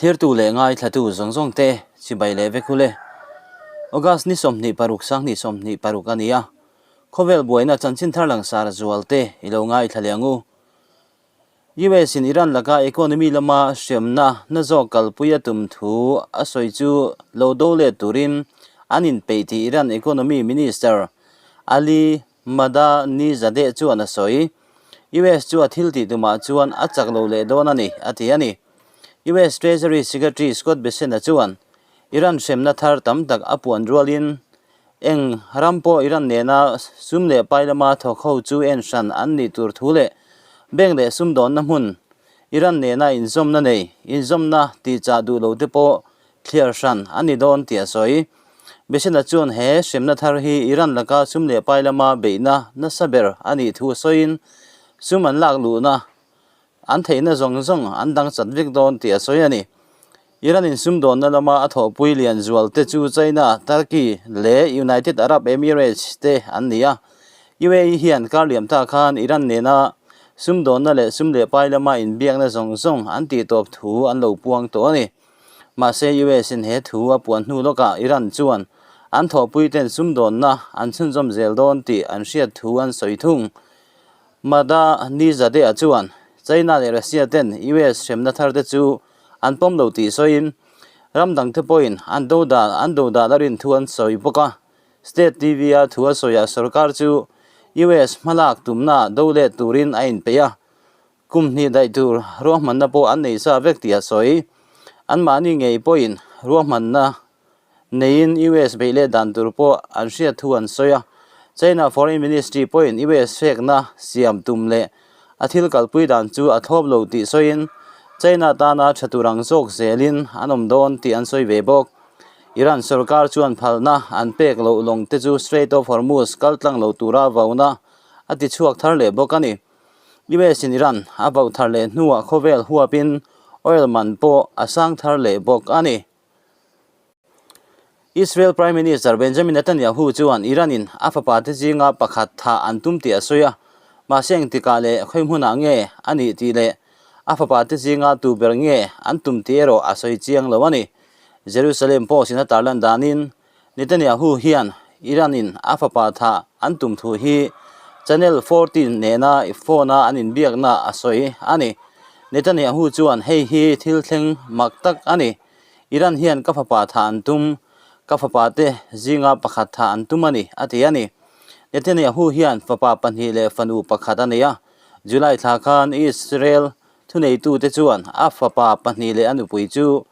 Thlirtu leh ngaithlatu zawng zawng te chibai leh vek ule. August ni 26 2026 a ni a, khawvel buaina chanchin thar langsar zual te i lo ngaithla leh ang u. US in Iran laka economy lama hriamna na zawk kalpui a tum thu a sawi chu lo do let turin an inpeih tih Iran economy minister Ali Madanizadeh chuan a sawi. US chu a thil tih tumah chuan a chak lo leh dawn a ni, a ti a ni. US Treasury Secretary Scott Bessent-a chuan Iran hremna thar tam tak a puan rualin eng ram pawh Iran nena sum leh pai lama thawk ho chu en hran an nih tur thu leh bank leh sumdawnna hmun Iran nena inzawmna nei inzawmna tihchah duh lo te pawh thliar hran a ni dawn tih a sawi. Bessent-a chuan he hremna thar hi Iran laka sum leh pai lama beihna nasa ber a nih thu sawiin sum an lak luhna an theihna zawng zawng an dang chat vek dawn tih a sawi a ni. Iran in sumdawnna lama a thawhpui lian zual te chu China, Turkey leh United Arab Emirates te an ni a. UAE hian kar liam ta khan Iran nena sumdawnna leh sum leh pai lama inbiakna zawng zawng an tihtawp thu an lo puang tawh a ni. Mahse US in he thu a puan hnu lawkah Iran chuan an thawhpuiten sumdawnna an chhunzawm zel dawn tih an hriat thu an sawi thung. Madanizadeh-a chuan China leh Russia ten US hremna thar te chu an pawm lo tih sawiin ram dangte pawhin an do dan an do dan a rin thu an sawi bawk a. State TV-a thu a sawiah sorkar chu US hmalak tumna do let turin a inpeih a. Kum hnih daih tur ruahmanna pawh an nei sa vek tih a sawi. Anmahni ngei pawhin ruahmanna neiin US beih leh dan tur pawh an hriat thu an sawi a. China Foreign Ministry pawhin US fekna siam tum leh a thil kalpui dan chu a thlawp lo tih sawiin China tana tha tur ang zawk zelin an awm dawn tih an sawi ve bawk. Iran sorkar chuan phalna an pek loh lawng te chu Strait of Hormuz kaltlang lo tura vauna a tichhuak thar leh bawk a ni. US in Iran a vauh thar leh hnuah khawvel huapin oil man pawh a sang thar leh bawk a ni. Israel Prime Minister Benjamin Netanyahu chuan Iran in a fapa te zinga pakhat thah an tum tih a sawi a, mahse engtikah leh khawi hmunah nge a nih tih leh a fapa te zinga tu ber nge an tum tih erawh a sawi chiang lo a ni. Jerusalem Post in a tarlan danin Netanyahu hian Iran in a fapa thah an tum thu hi Channel 14 nena phone a an inbiakna a sawi a ni. Netanyahu chuan hei hi thil thleng mak tak a ni. Iran hian ka fapa thah an tum, ka fapa te zinga pakhat thah an tum a ni, a ti a ni. Netanyahu hian fapa pahnih leh fanu pakhat a nei a, July thla khan Israel Thuneitute chuan a fapa pahnih leh a nupui chu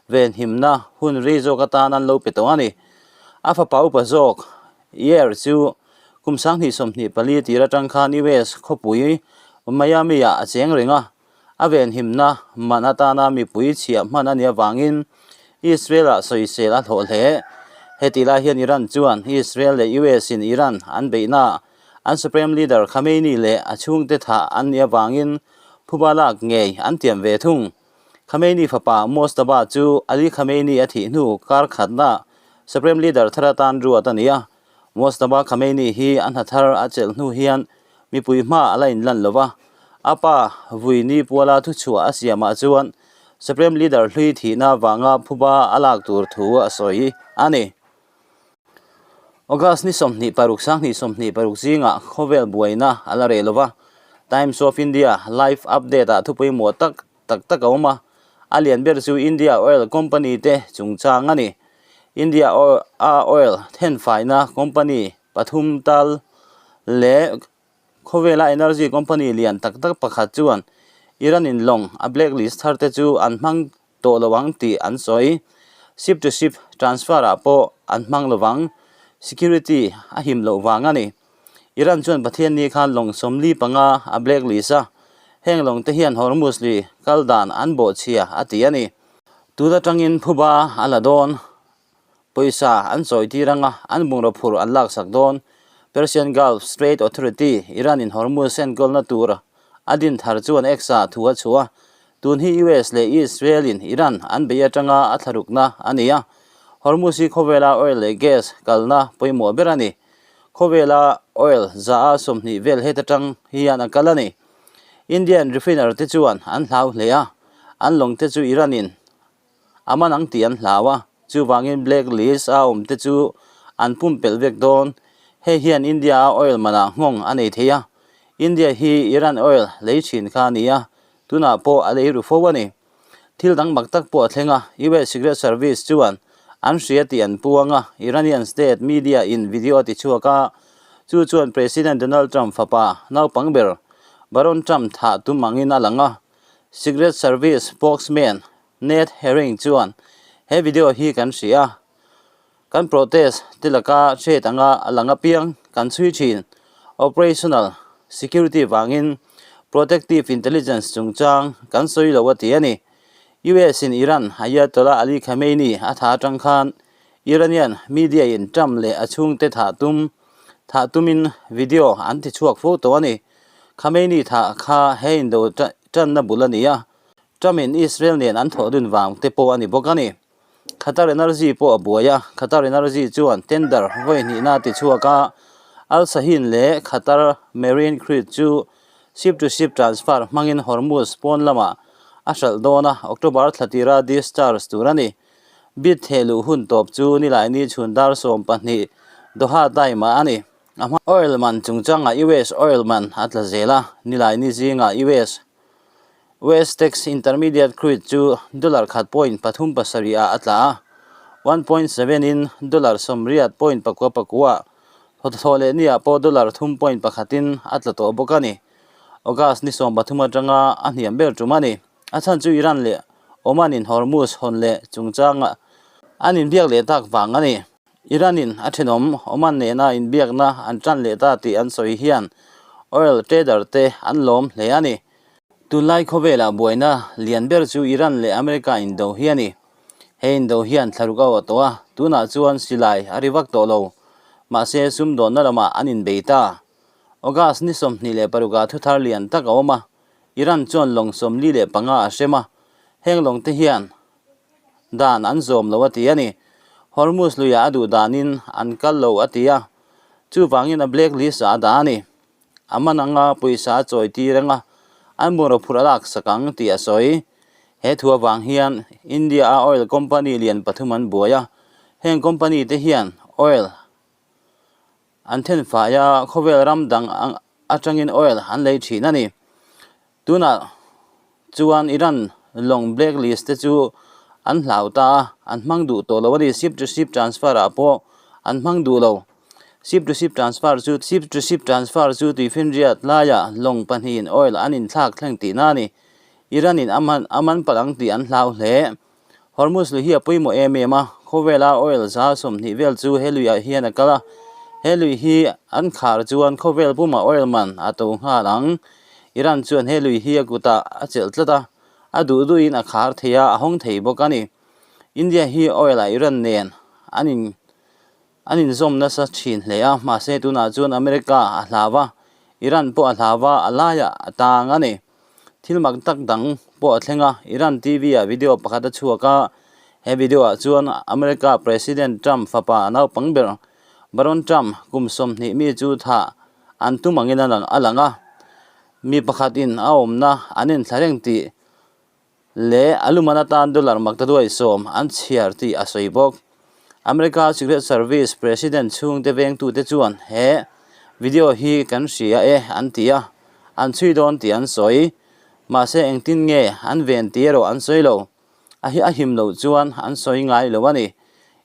venhimna hun rei zawk atan an lo pe tawh a ni. A fapa upa zawk Yair chu kum 2024 tir atang khan US khawpui Miami-ah a cheng reng a, a venhimna man atana mipui chhiah hman a nih avangin Israel-ah sawisel a hlawh hle. Heti lai hian Iran chuan Israel leh US-in Iran an beihnaah An Supreme Leader Khamenei leh a chhungte thah an nih avangin phuba lak ngei an tiam ve thung. Khamenei fapa Mojtaba chu Ali Khamenei a thih hnu kar khatna Supreme Leader thar atan ruat a ni a. Mojtaba Khamenei hi a hna thar a chelh hnu hian mipui hma a la inlan lo va, a pa vui ni puala thuchhuah a siamah chuan Supreme Leader hlui thihna vanga phuba a lak tur thu a sawi a ni. August ni 26 2026 zingah khawvel buaina a la reh lova, Times of India live update ah thupawimawh tak tak tak a awm a, a lian ber chu India Oil Company te chungchang a ni. India a oil thenfaina company pathum tal leh khawvela energy company lian tak tak pakhat chuan Iran in lawng a blacklist thar te chu an hmang tawh lo ang tih an sawi. Ship to ship transfer ah pawh an hmang lo vang, security a him loh vang a ni. Iran chuan Pathianni khan lawng 45 a blacklist a, heng lawng te hian Hormuz lui kal dan an bawhchhia a ti a ni. Tun atangin phuba a la dawn, pawisa an chawi tir anga an bungraw phur an laksak dawn. Persian Gulf Strait Authority, Iran in Hormuz enkawlna tur a din thar chuan X-ah thu a chhuah a, Tun hi US leh Israel in Iran an bei atanga a thlarukna a ni a, Hormuz hi khawvela oil leh gas kalna pawimawh ber a ni. Khawvela oil za a 20 vel het atang hian a kal a ni. Indian refiner te chuan an hlau hle a, an lawng te chu Iran in A man ang tih an hlau a, chuvangin black list a awm te chu an pumpelh vek dawn. Hei hian India a oil manah nghawng a nei thei a, India hi Iran oil lei thin kha a ni a, tunah pawh a lei ru fo a ni. Thil dang mak tak pawh a thleng a, US Secret Service chuan an hria tih an puang a, Iranian state media in video a ti chhuak a, chu chuan President Donald Trump fapa naupang ber Barron Trump thah tum angin a lang a, Secret Service spokesman Ned Herring chuan he video hi kan hria a, kan protest te laka hriat anga a lang apiang kan chhui thin. Operational security vangin protective intelligence chungchang kan sawi lo a ti a ni. US in Iran Ayatollah Ali Khamenei a tha atang khan Iranian media in Trump leh a chhungte thah tum thah tumin video an ti chhuak fo tawh a ni. Khamenei thah kha he indo tanna bul a ni a, Trump in Israel nen an thawh dun vang te pawh a ni bawk a ni. Qatar Energy pawh a buai a, Qatar Energy chuan tender vawi hnihna a ti chhuak a, Al Shaheen leh Qatar Marine Crude chu ship to ship transfer hmangin Hormuz pawn lamah a hralh dawn a, October thla tira discharge tur a ni. Bid theh luh hun tawp chu Nilaini chhun dar 12 Doha time ah a ni. A hma oil man chungchangah US oil man a tla zel a, Nilaini zingah US West Tex Intermediate Crude chu dollar khat point pathum pasarih ah a tla a, 1.7 in dollar sawmriat point pakua pakua, thawh leh ni ah pawh dollar thum point pakhat in a tla tawh bawk a ni. August ni 13 atanga a hniam ber tum a ni. A chhan chu Iran leh Oman in Hormuz hawn leh chungchanga an inbiak leh tak vang a ni. Iran in a thenawm Oman nena inbiakna an tan leh ta tih an sawi hian oil trader te an lawm hle a ni. Tunlai khawvelah buaina lian ber chu Iran leh America indo hi a ni. He indo hian thlaruk a awh tawh a, tunah chuan silai a ri vak tawh lo. Mahse sumdawnna lamah an inbei ta. August ni 26 ah thuthar lian tak a awm a, Iran chuan lawng 45 a hrem a, heng lawng te hian dan an zawm lo a ti a ni. Hormuz luiah a duh danin an kal lo a ti a, chuvangin a black list ah a dah a ni. A man anga pawisa a chawi tir anga an bungraw phurh a lak sak ang tih a sawi. He thu avang hian India a oil company lian pathum an buai a, heng company te hian oil an then fai a, khawvel ram dang atangin oil an lei thin a ni. Tunah chuan Iran lawng black list te chu an hlau ta a, an hmang duh tawh lo a ni. Ship to ship transfer ah pawh an hmang duh lo. Ship to ship transfer chu ship to ship transfer chu tuifinriat laiah lawng pahnihin oil an inthlak thleng tihna a ni. Iran in a man a man palh ang tih an hlau hle. Hormuz lui hi a pawimawh em em a, khawvela oil 20 vel chu he luiah hian a kal a, he lui hi an khar chuan khawvel pumah oil man a to nghal ang. Iran chuan he lui hi a kutah a chelh tlat a, a duh duhin a khar thei a, a hawng thei bawk a ni. India hi oil ah Iran nen an in an inzawm nasa thin hle a, mahse tunah chuan America a hlau a, Iran pawh a hlau a, a laiah a tang a ni. Thil mak tak dang pawh a thleng a, Iran TV ah video pakhat a chhuak a, he video ah chuan America President Trump fapa naupang ber Barron Trump kum 20 mi chu thah an tum angin a lang a, mi pakhat in a awmna an inthla reng tih leh a luman atan dollar mak ta duai sawm an chhiar tih a sawi bawk. America Secret Service President chhungte vengtute chuan he video hi kan hria e an ti a, an chhui dawn tih an sawi. Mahse engtin nge an ven tih erawh an sawi lo. A hi a him loh chuan an sawi ngai lo a ni.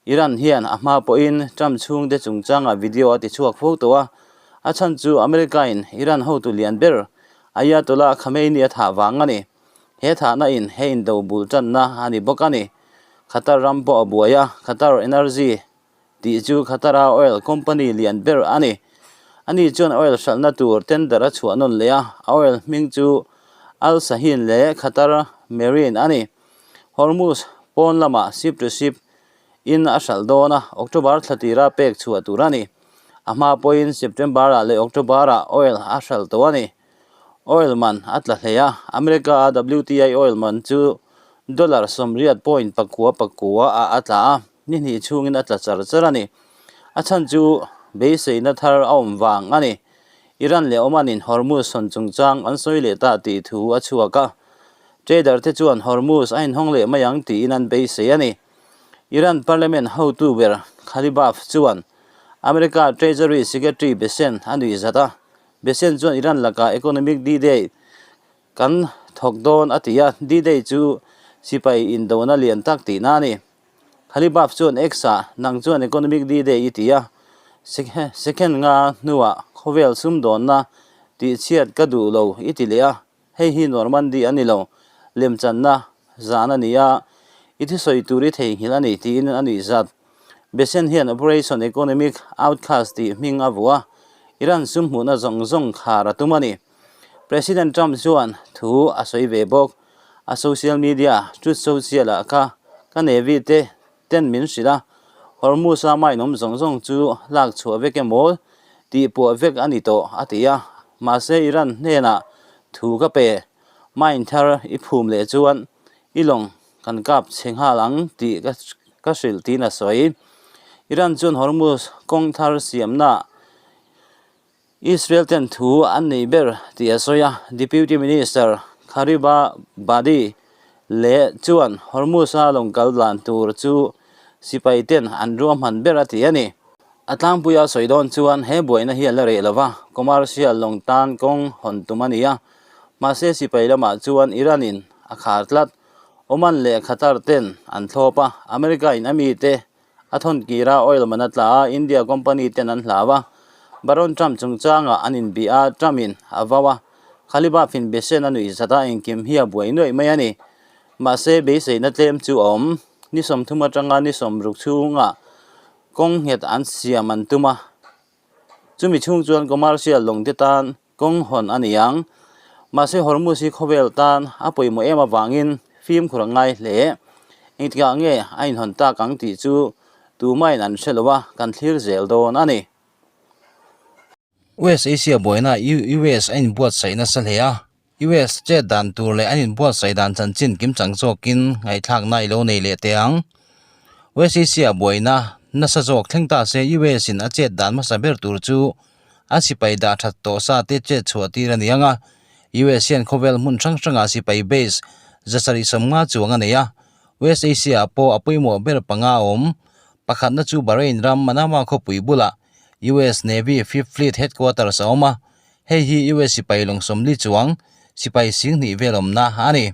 Iran hian a hma pawhin Trump chhungte chungchanga video a ti chhuak fo tawh a, a chhan chu America in Iran hotu lian ber Ayatollah Khamenei a thah vang a ni. He thahna in he indo bul tanna a ni bawk a ni. Qatar ram pawh a buai a, Qatar Energy tih chu Qatar-a oil company lian ber a ni. Ani chuan oil hralhna tur tender a chhuah nawn leh a, a oil hming chu Al Shaheen leh Qatar Marine a ni. Hormuz pawn lamah ship to ship in a hralh dawn a, October thla tira pek chhuah tur a ni. A hma pawhin September-ah leh October-ah oil a hralh tawh a ni. Oil man a tla hle a, America a WTI oil man chu dollar sawmriat point pakua pakua ah a tla a, ni hnih chhungin a tla char char a ni. A chhan chu beiseina thar a awm vang a ni. Iran leh Oman in Hormuz hawn chungchang an sawi leh ta tih thu a chhuak a. Trader te chuan Hormuz a inhawng leh mai ang tiin an beisei a ni. Iran parliament hotu ber Ghalibaf chuan America Treasury Secretary Bessent a nuih zat a, Bessent chuan Iran lakah economic D-Day kan thawk dawn a ti a, D-Day chu sipai indona lian tak tihna a ni. Ghalibaf chuan X-ah, Nang chuan economic D-Day i ti a, second nga hnuah khawvel sumdawnna tihchhiat ka duh lo i ti leh a, Hei hi Normandy a ni lo, lemchanna zan a ni a, i thusawi tur i theihnghilh a ni tiin a nuih zat. Bessent hian Operation Economic Outcast tih hming a vuah a, Iran sum hmuhna zawng zawng khar a tum a ni. President Trump chuan thu a sawi ve bawk. A social media, Truth Social-ah kha ka Navy te ten min hrilh a, Hormuz-a mine awm zawng zawng chu lak chhuah vek emaw tih puah vek a ni tawh, a ti a. Mahse, Iran hnenah thu ka pe, mine thar i phum leh chuan i lawng kan kap chhe nghal ang tih ka hrilh tiin a sawi. Iran chuan Hormuz kawng thar siamnaah Israel ten thu an nei ber tih a sawi a, Deputy Minister Khariba Badi leh chuan Hormuz-a lawng kal dan tur chu sipai ten an ruahman ber a ti a ni. A tlangpuia sawi dawn chuan he buaina hi a la reh lo va, commercial lawng tan kawng hawn tum a ni a, mahse sipai lamah chuan Iran-in a khar tlat. Oman leh Qatar ten an thlawp a, America-in a mite A thawn kira oil man a tla a, India company ten an hlau a. Baron Trump chungchangah an inbih a, Trump in a vau a. Khalibaf in Bessent a nuih zat a, engkim hi a buai nuaih mai a ni. Mahse, beiseina tlem chu a awm. Ni 30 atanga ni 60 chhungah kawng nghet an siam an tum a. Chumi chhung chuan commercial lawng te tan kawng hawn a ni ang. Mahse Hormuz hi khawvel tan a pawimawh em avangin fimkhur a ngai hle. Engtikah nge a inhawn tak ang tih chu tumahin an hre lo a, kan thlir zel dawn a ni. West Asia buaina US a inbuatsaih nasa hle a, US chet dan tur leh an inbuatsaih dan chanchin kimchang zawkin ngaihthlakna i lo nei leh teh ang. West Asia buaina nasa zawk thleng ta se US in a chet dan hmasa ber tur chu a sipai dah that tawh sa te chet chhuah tir a ni ang a. US hian khawvel hmun hrang hrangah sipai base 750 chuang a nei a. West Asia ah pawh a pawimawh ber panga a awm. Pakhatna chu Bahrain ram Manama khawpui bulah US Navy Fifth Fleet Headquarters a awm a. Hei hi US sipai lawng 40 chuang, sipai 2000 vel awmna a ni.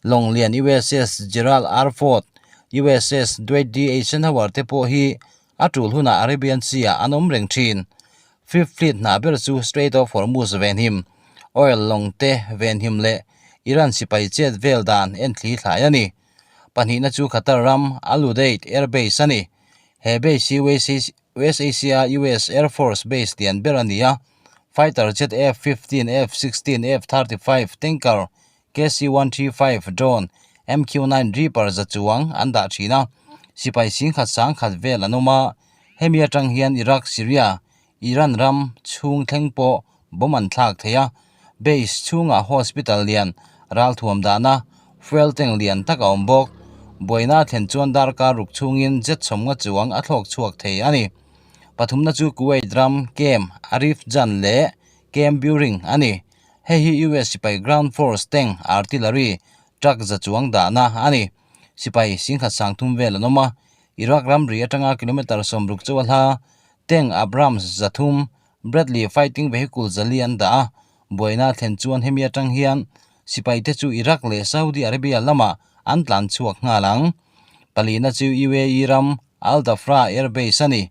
Lawng lian USS Gerald R. Ford, USS Dwight D. Eisenhower te pawh hi a tul hunah Arabian Sea-ah an awm reng thin. Fifth Fleet hna ber chu Strait of Hormuz venhim, oil lawng te venhim leh Iran sipai chet vel dan enthli thlai a ni. Pahnihna chu Qatar ram Al Udeid Air Base a ni. He base hi West Asia US Air Force base lian ber a ni a, fighter jet F-15, F-16, F-35, tanker KC-135 drone, MQ-9 Reaper za chuang an dah thin a, sipai 10,000 10,000 vel an awm a, hemi atang hian Iraq, Syria, Iran ram chhung thleng pawh bomb an thlak thei a, base chhungah hospital lian ralthuam dahna fuel tank lian tak a awm bawk. Buaina a thlen chuan darkar ruk chhungin jet 50 chuang a thlawk chhuak thei a ni. Pathumna chu Kuwait ram Camp Arifjan leh Camp Buehring a ni. Hei hi US sipai ground force tank artillery truck za chuang dahna a ni. Sipai 10,000 3000 vel an awm a, Iraq ramri atanga kilometre 60 chauh a hla tank Abrams 300 Bradley fighting vehicle 400 an dah a, buaina a thlen chuan hemi atang hian sipaite chu Iraq leh Saudi Arabia lamah an tlan chhuak nghal ang. Palina chu UAE ram Al Dhafra Air Base a ni.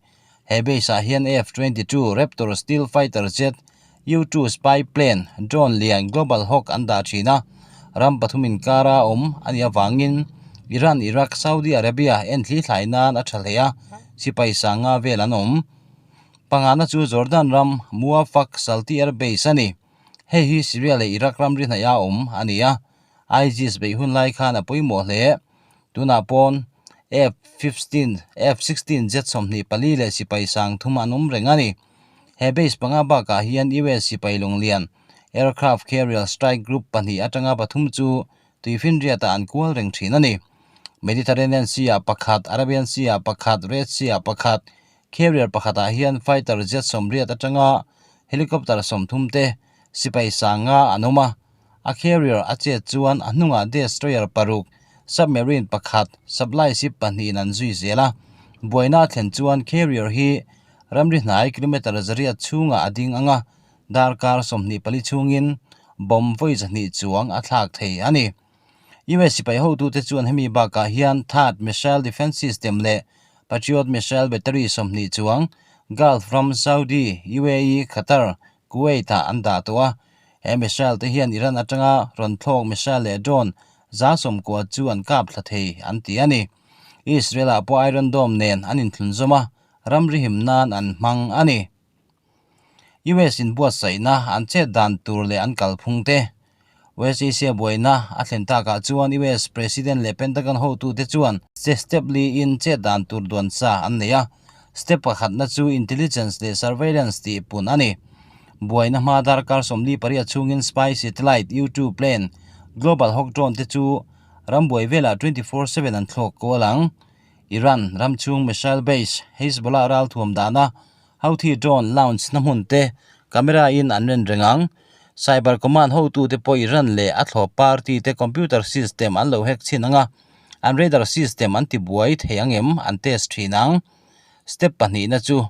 He base ah hian F-22 Raptor stealth fighter jet, U-2 spy plane, drone lian Global Hawk an dah thin a, ram pathum inkara awm a nih avangin Iran, Iraq, Saudi Arabia en thli thlai nan a tha hle a, sipai 5,000 vel an awm. Pangana chu Jordan ram Muwaffaq Salti Air Base a ni. Hei hi Syria leh Iraq ramri hnaih a awm a ni a, ISIS beih hun lai khan a pawimawh hle. Tunah pawn F-15, F-16 jet 24 leh sipai 3000 an awm reng a ni. He base panga bakah hian US sipai lawng lian Aircraft Carrier Strike Group pahnih atanga pathum chu tuifinriatah an kual reng thin a ni. Mediterranean Sea-ah pakhat, Arabian Sea-ah pakhat, Red Sea-ah pakhat, Carrier pakhatah hian fighter jet 80 atanga helicopter 30 te sipai 5,000 an awm a. A carrier a chet chuan a hnungah destroyer paruk, submarine pakhat, supply ship pahnihin an zui zel a. Buaina a thlen chuan carrier hi ramri hnai kilometre zariat chhungah a ding ang a, darkar 24 chhungin bomb vawi 200 chuang a thlak thei a ni. US sipai hotute chuan hemi bakah hian THAAD missile defence system leh Patriot missile battery 20 chuang Gulf ram Saudi, UAE, Qatar, Kuwait-ah an dah tawh a. He missile te hian Iran atanga rawn thlawk missile leh drone 90 chu an kap thla thei an ti a ni. Israel-ah pawh Iron Dome nen an inthlunzawm a, ramri him nan an hmang a ni. US inbuatsaihna, an chet dan tur leh an kalphung te. West Asia buaina a thlen takah chuan US President leh Pentagon hotute chuan step liin chet dan tur duan sa an nei a. Step pakhatna chu intelligence leh surveillance tih pun a ni. Buaina hma darkar 48 chhungin spy satellite, U-2 plane, Global Hawk drone te chu ram buai velah 24/7 an thlawk kual ang. Iran ram chhung missile base, Hezbollah ralthuam dahna, Houthi drone launch na hmun te camera in an ren reng ang. Cyber command hotute pawh Iran leh a thlawp party te computer system an lo hack chhin ang a, an radar system an ti buai thei ang em an test thin ang. Step pahnihna chu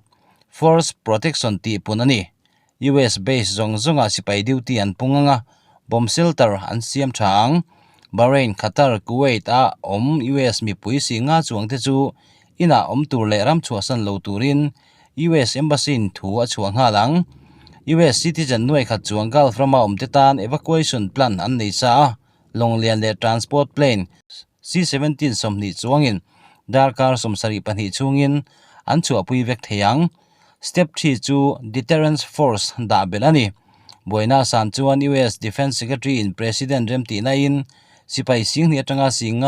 Force protection tih pun a ni. US base zawng zawngah sipai duty an pung ang a, bomb shelter an siam tha ang. Bahrain, Qatar, Kuwait a awm US mipui si nga chuang te chu inah awm tur leh ram chhuahsan lo turin US Embassy in thu a chhuah nghal ang. US citizen nuai khat chuang Gulf rama awm te tan evacuation plan an nei sa a, lawng lian leh transport plane C-17 20 chuangin darkar 72 chhungin an chhuahpui vek thei ang. Step 3 chu Deterrence Force dah belh a ni. Buaina san chuan US Defence Secretary in President remtihna in sipai 10,000 atanga 5,000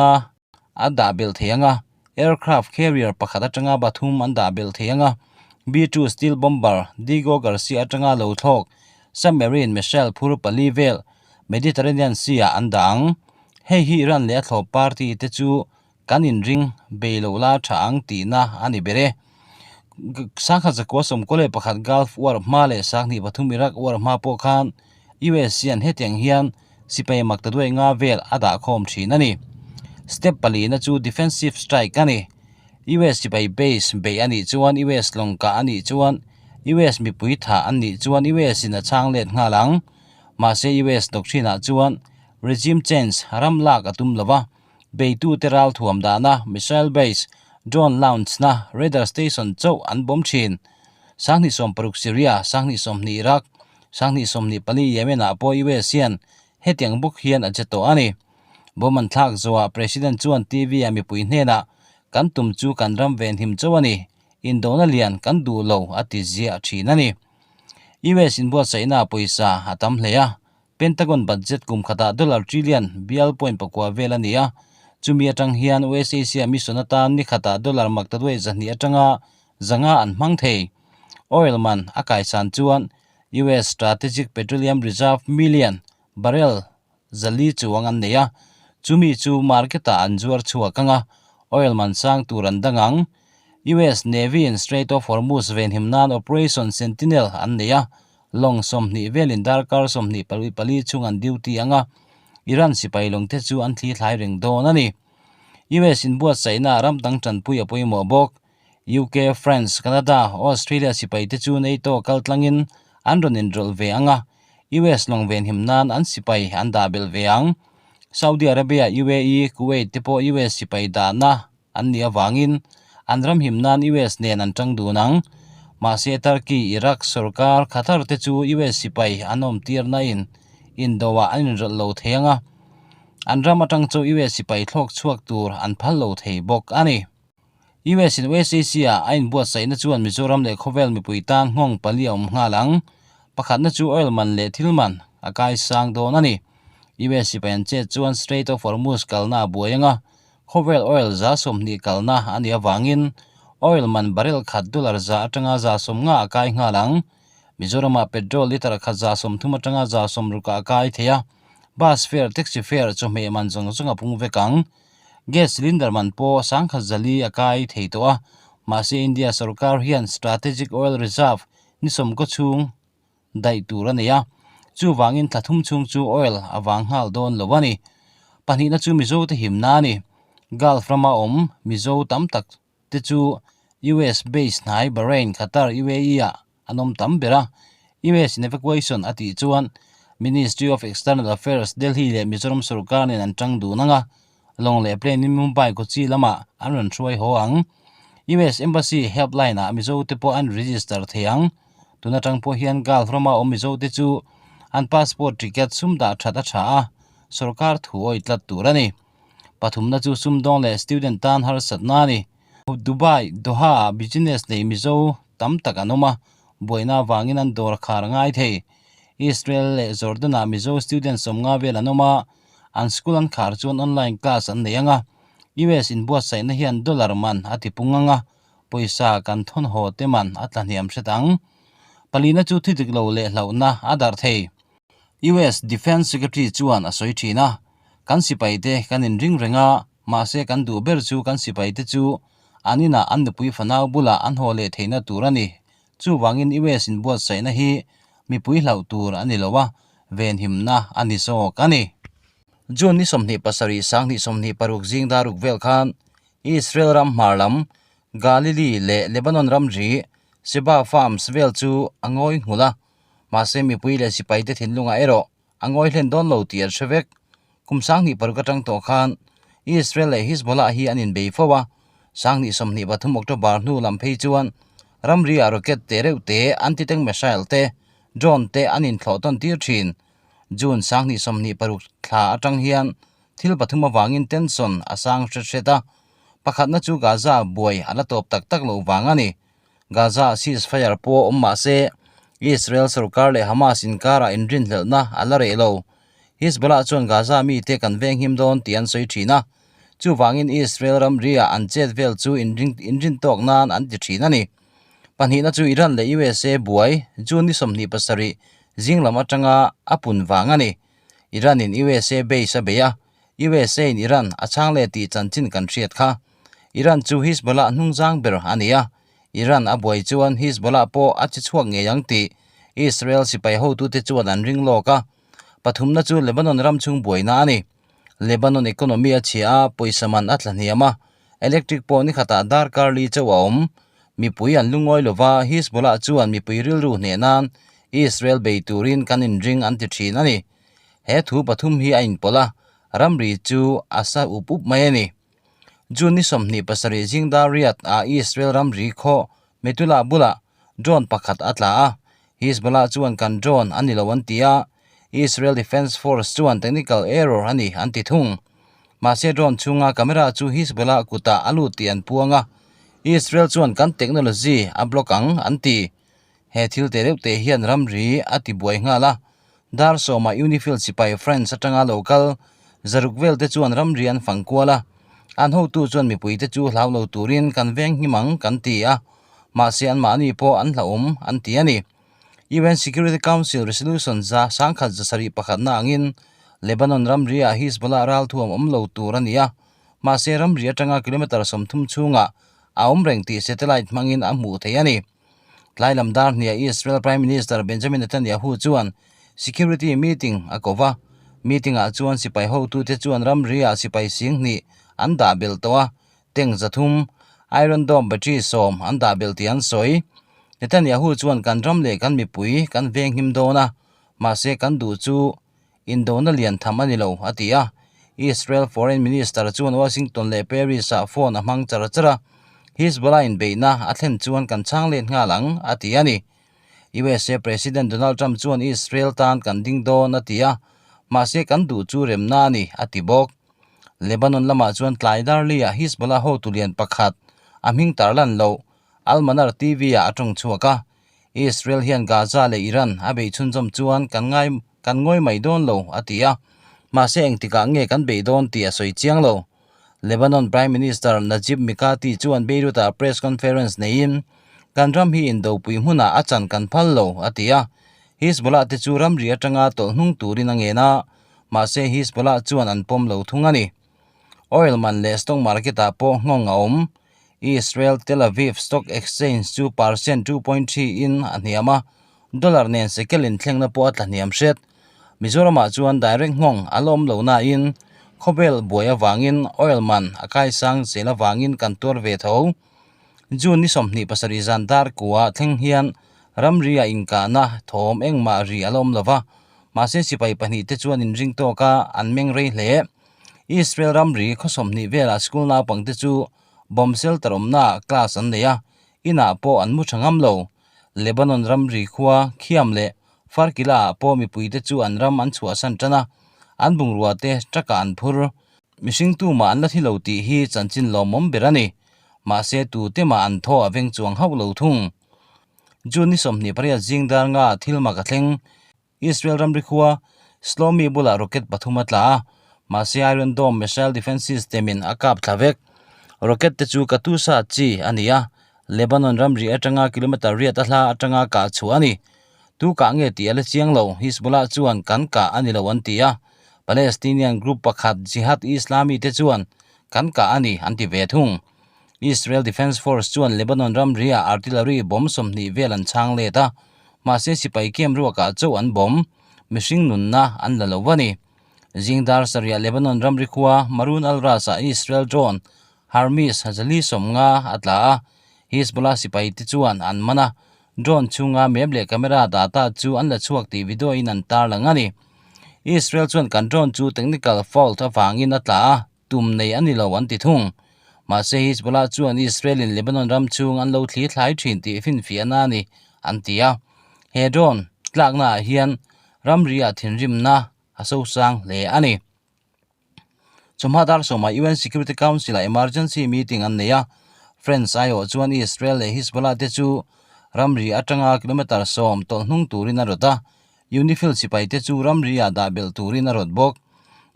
a dah belh thei ang a, aircraft carrier pakhat atanga pathum an dah belh thei ang a, B-2 stealth bomber Diego Garcia atanga lo thlawk submarine missile phur pali vel Mediterranean Sea ah an dah ang. Hei hi Iran leh a thlawp party te chu Kan inring bei loh la tha ang tihna a ni ber e. 1991 Gulf War hma leh 2003 Iraq War hma pawh khan US hian hetiang hian sipai mak ta duai nga vel a dah khawm thin a ni. Step palina chu defensive strike a ni. US sipai base beih a nih chuan US lawng kah a nih chuan US mipui thah an nih chuan US in a chhang let nghal ang. Mahse US doctrine ah chuan regime change ram lak a tum lo va. Beitute ralthuam dahna, missile base, drone launch na, radar station chauh an bawm thin. 2060 Syria, 2020 Iraq, 2024 Yemen ah pawh US hian hetiang bawk hian a che tawh a ni. Bomb an thlak zawhah President chuan TV ah mipui hnenah, Kan tum chu kan ram venhim chauh a ni, indona lian kan duh lo a ti ziah thin a ni. US inbuatsaihna pawisa a tam hle a, Pentagon budget kum khatah dollar trillion bial point pakua vel a ni a, chumi atang hian West Asia mission atan ni khatah dollar maktaduai 200 atanga 500 an hmang thei. Oil man a kaisan chuan US Strategic Petroleum Reserve million barrel 400 chuang an nei a, chumi chu market-ah an zuar chhuak ang a, oil man sang tur an dang ang. US Navy in Strait of Hormuz venhim nan Operation Sentinel an nei a, Lawng 20 velin darkar 24 chhung an duty ang a, Iran sipai lawng te chu an thli thlai reng dawn a ni. US inbuatsaihna ram dang tanpui a pawimawh bawk. UK, France, Canada, Australia sipai te chu NATO kal tlangin an rawn inrawlh ve ang a, US lawng venhim nan an sipai an dah belh ve ang. Saudi Arabia, UAE, Kuwait te pawh US sipai dahna an nih avangin an ram him nan US nen an tang dun ang. Mahse Turkey, Iraq sorkar Qatar te chu US sipai an awm tir nain indo ah an inrawlh lo thei ang a, an ram atang chu US sipai thlawk chhuak tur an phal lo thei bawk a ni. US in West Asia a inbuatsaihna chuan Mizoram leh khawvel mipui tan nghawng pali a awm nghal ang. Pakhatna chu oil man leh thil man a kai sang dawn a ni. US sipai an chet chuan Strait of Hormuz kalna a buai ang a, Khawvel oil 20% kalna a nih avangin oil man barrel khat dollar 100 atanga 150 a kai nghal ang. Mizoramah petrol litre khat 30 atanga 60 a kai thei a, bus fare, taxi fare chawhmeh man zawng zawng a pung vek ang. Gas cylinder man pawh 400 a kai thei tawh a, mahse India sorkar hian strategic oil reserve ni 90 chhung daih tur a nei a. Chuvangin thla thum chhung chu oil a vang nghal dawn lo a ni. Pahnihna chu Mizote himna a ni. Gulf rama awm Mizo tam tak te chu US base hnai Bahrain, Qatar, UAE ah an awm tam ber a. US in evacuation a tih chuan Ministry of External Affairs, Delhi leh Mizoram sorkar nen an tang dun ang a, lawng leh plane in Mumbai, Kochi lamah an rawn hruai haw ang. US Embassy helpline ah Mizo te pawh an register thei ang. Tun atang pawh hian Gulf rama awm Mizo te chu an passport ticket sum dah that a tha a, sorkar thu awih tlat tur a ni. Pathumna chu sumdawng leh student tan harsatna a ni. Dubai, Doha ah business nei Mizo tam tak an awm a, buaina avangin an dawr khar ngai thei. Israel leh Jordan ah Mizo student sawmnga vel an awm a, an school an khar chuan online class an nei ang a, US inbuatsaihna hian dollar man a ti pung ang a, pawisa kan thawn haw te man a tla hniam hret ang. Palina chu thi dik lo leh hlauhna a darh thei. US Defence Secretary chuan a sawi thin a, Kan sipaite kan inring reng a, mahse kan duh ber chu kan sipaite chu an inah an nupui fanau bulah an haw leh theihna tur a ni. Chuvangin US inbuatsaihna hi mipui hlauh tur a ni lo a, venhimna a ni zawk a ni. June ni 27 2026 zing daruk vel khan Israel ram hmar lam, Galilee leh Lebanon ramri, Sheba Farms vel chu a ngawi nghulh a, mahse mipui leh sipaite thinlungah erawh A ngawi hlen dawn lo tih an hre vek. Kum 2006 atang tawh khan Israel leh Hizbollah hi an inbei fo a, 2023 October hnu lam phei chuan ramri ah rocket te reuh te, anti-tank missile te, drone te an inthlawh tawn tir thin. June 2026 thla atang hian thil pathum avangin tension a sang hret hret a, pakhatna chu Gaza buai a la tawp tak tak loh vang a ni. Gaza ceasefire pawh awm mah se, Israel sorkar leh Hamas inkarah inrinhlelhna a la reh lo. Hizbollah chuan Gaza mite kan venghim dawn tih an sawi thin a, chuvangin Israel ramriah an chet vel chu inrin tawk nan an ti thin a ni. Pahnihna chu Iran leh USA buai June ni 27 zing lam atanga a pun vang a ni. Iran-in USA base a bei a, USA-in Iran a chhang leh tih chanchin kan hriat kha. Iran chu Hizbollah hnungzang ber a ni a, Iran a buai chuan Hizbollah pawh a che chhuak ngei ang tih Israel sipai hotute chuan an ring lawk a. Pathumna chu Lebanon ram chhung buaina a ni. Lebanon economy a chhia a, pawisa man a tla hniam a, electric pawh ni khatah darkar li chauh a awm. Mipui an lungawi lo va, Hizbollah chuan mipui rilru hneh nan Israel bei turin kan inring an ti thin a ni. He thu pathum hi a inpawlh a, ramri chu a sa up up mai a ni. June ni 27 zing dar riat ah Israel ramri khaw Metula bulah drone pakhat a tla a, Hizbollah chuan kan drone a ni lo an ti a, Israel Defence Force chuan technical error a ni an ti thung. Mahse drone chhunga camera chu Hizbollah kutah a lut tih an puang a, Israel chuan kan technology a block ang an ti. He thil te deuh te hian ramri a ti buai nghal a, dar sawmah Unifil sipai France atanga lo kal zaruk vel te chuan ramri an fang kual a, an hotu chuan mipui te chu hlau lo turin kan veng him ang kan ti a, mahse anmahni pawh an hlauhawm an ti a ni. UN Security Council Resolution za sangkhat zasarih pakhatna angin Lebanon ramri ah Hizbollah ralthuam awm lo tur a ni a, mahse ramri atanga kilometre 30 chhungah a awm reng tih satellite hmangin a hmuh theih a ni. Tlai lam dar hniah Israel Prime Minister Benjamin Netanyahu chuan security meeting a ko va. Meeting ah chuan sipai hotute chuan ramri ah sipai sing hnih an dah belh tawh a, tank 300, Iron Dome battery 10 an dah belh tih an sawi. Netanyahu chuan kan ram leh kan mipui kan venghim dawn a, mahse kan duh chu Indona lian tham a ni lo, a ti a. Israel Foreign Minister chuan Washington leh Paris-ah phone a hmang char char a, Hizbollah inbeihna a thlen chuan kan chhang let nghal ang, a ti a ni. USA President Donald Trump chuan Israel tan kan ding dawn, a ti a, mahse kan duh chu remna a ni, a ti bawk. Lebanon lamah chuan tlai darli-ah Hizbollah hotu lian pakhat a hming tarlan loh Al-Manar TV-ah a tawng chhuak a, Israel hian Gaza leh Iran a beih chhunzawm chuan kan ngai kan ngawi mai dawn lo, a ti a. Mahse engtikah nge kan beih dawn tih a sawi chiang lo. Lebanon Prime Minister Najib Mikati chuan Beirut-ah press conference neiin, Kan ram hi indopui hmunah a chan kan phal lo, a ti a. Hizbollah te chu ramri atanga tawlh hnung turin a ngen a, mahse Hizbollah chuan an pawm lo thung a ni. Oil man leh stock market-ah pawh nghawng a awm. Israel Tel Aviv Stock Exchange chu percent 2.3 in a hniam a, dollar nen shekel inthlengna pawh a tla hniam hret. Mizoramah chuan direct nghawng a la awm lo nain khawvel buai avangin oil man a kaisang zel avangin kan tuar ve tho. June ni 27 zan dar kua thleng hian ramri ah inkahna thawm engmah ri a la awm lo va, mahse sipai pahnihte chuan inring tawk a an meng rei hle. Israel ramri khaw 20 velah school naupangte chu bomb shelter awmnaah class an nei a, inah pawh an mu tha ngam lo. Lebanon ramri khua Khiam leh Farkila ah pawh mipuite chu an ram an chhuahsan tan a, an bungrua te truck ah an phur. Mihring tumah an la thi lo tih hi chanchin lawmawm ber a ni. Mahse tute mah an thaw a veng chuang hauh lo thung. June ni 28 zing dar nga thil mak a thleng. Israel ramri khua Shlomi bulah rocket pathum a tla a, mahse Iron Dome missile defence system in a kap thla vek. Rocket te chu Katyusha chi a ni a, Lebanon ramri atanga kilometre riat a hla atanga kah chhuah a ni. Tu kah nge tih a la chiang lo, Hizbollah chuan kan kah a ni lo an ti a, Palestinian group pakhat Jihad Islami te chuan kan kah a ni an ti ve thung. Israel Defence Force chuan Lebanon ramriah artillery bomb 20 vel an chhang let a, mahse sipai kem ruakah chauh an bomb, mihring nunna an la lo a ni. Zing dar sarihah Lebanon ramri khua Maroun al-Ras-ah Israel drone Hermes zali 50 a tla a, Hezbollah sipai te chuan an man a, drone chhunga map leh camera data chu an la chhuak tih video in an tarlang a ni. Israel chuan kan drone chu technical fault avangin a tla a, tum nei a ni lo an ti thung. Mahse Hezbollah chuan Israel in Lebanon ram chhung an lo thli thlai thin tih finfiahna a ni an ti a. He drone tlakna ah hian ramri ah thinrimna a sosang hle a ni. Chawhma dar sawmah UN Security Council ah emergency meeting an nei a. France aiawh chuan Israel leh Hezbollah te chu ramri atanga kilometre 10 tawlh hnung turin a rawt a. UNIFIL sipai te chu ramri ah dah belh turin a rawt bawk.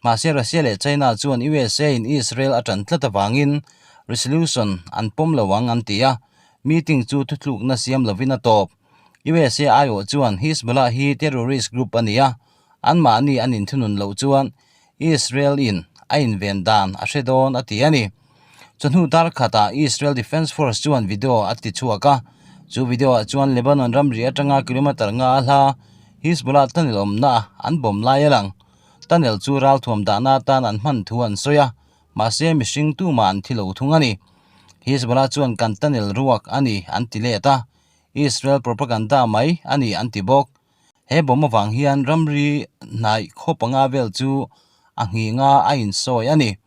Mahse Russia leh China chuan USA in Israel a tan tlat avangin resolution an pawm lo ang an ti a, meeting chu thutlukna siam lovin a tawp. USA aiawh chuan Hizbollah hi terrorist group a ni a, anmahni an inthunun loh chuan Israel in a inven dan a hre dawn a ti a ni. Chawhnu dar khatah Israel Defence Force chuan video a ti chhuak a, chu video ah chuan Lebanon ramri atanga kilometre nga a hla Hizbollah tunnel awmna an bomb lai a lang. Tunnel chu ralthuam dahna atan an hman thu an sawi a, mahse mihring tumah an thi lo thung a ni. Hizbollah chuan kan tunnel ruak a ni an ti let a, Israel propaganda mai a ni an ti bawk. He bomb avang hian ramri hnaih khaw panga vel chu a nghinga a insawi a ni.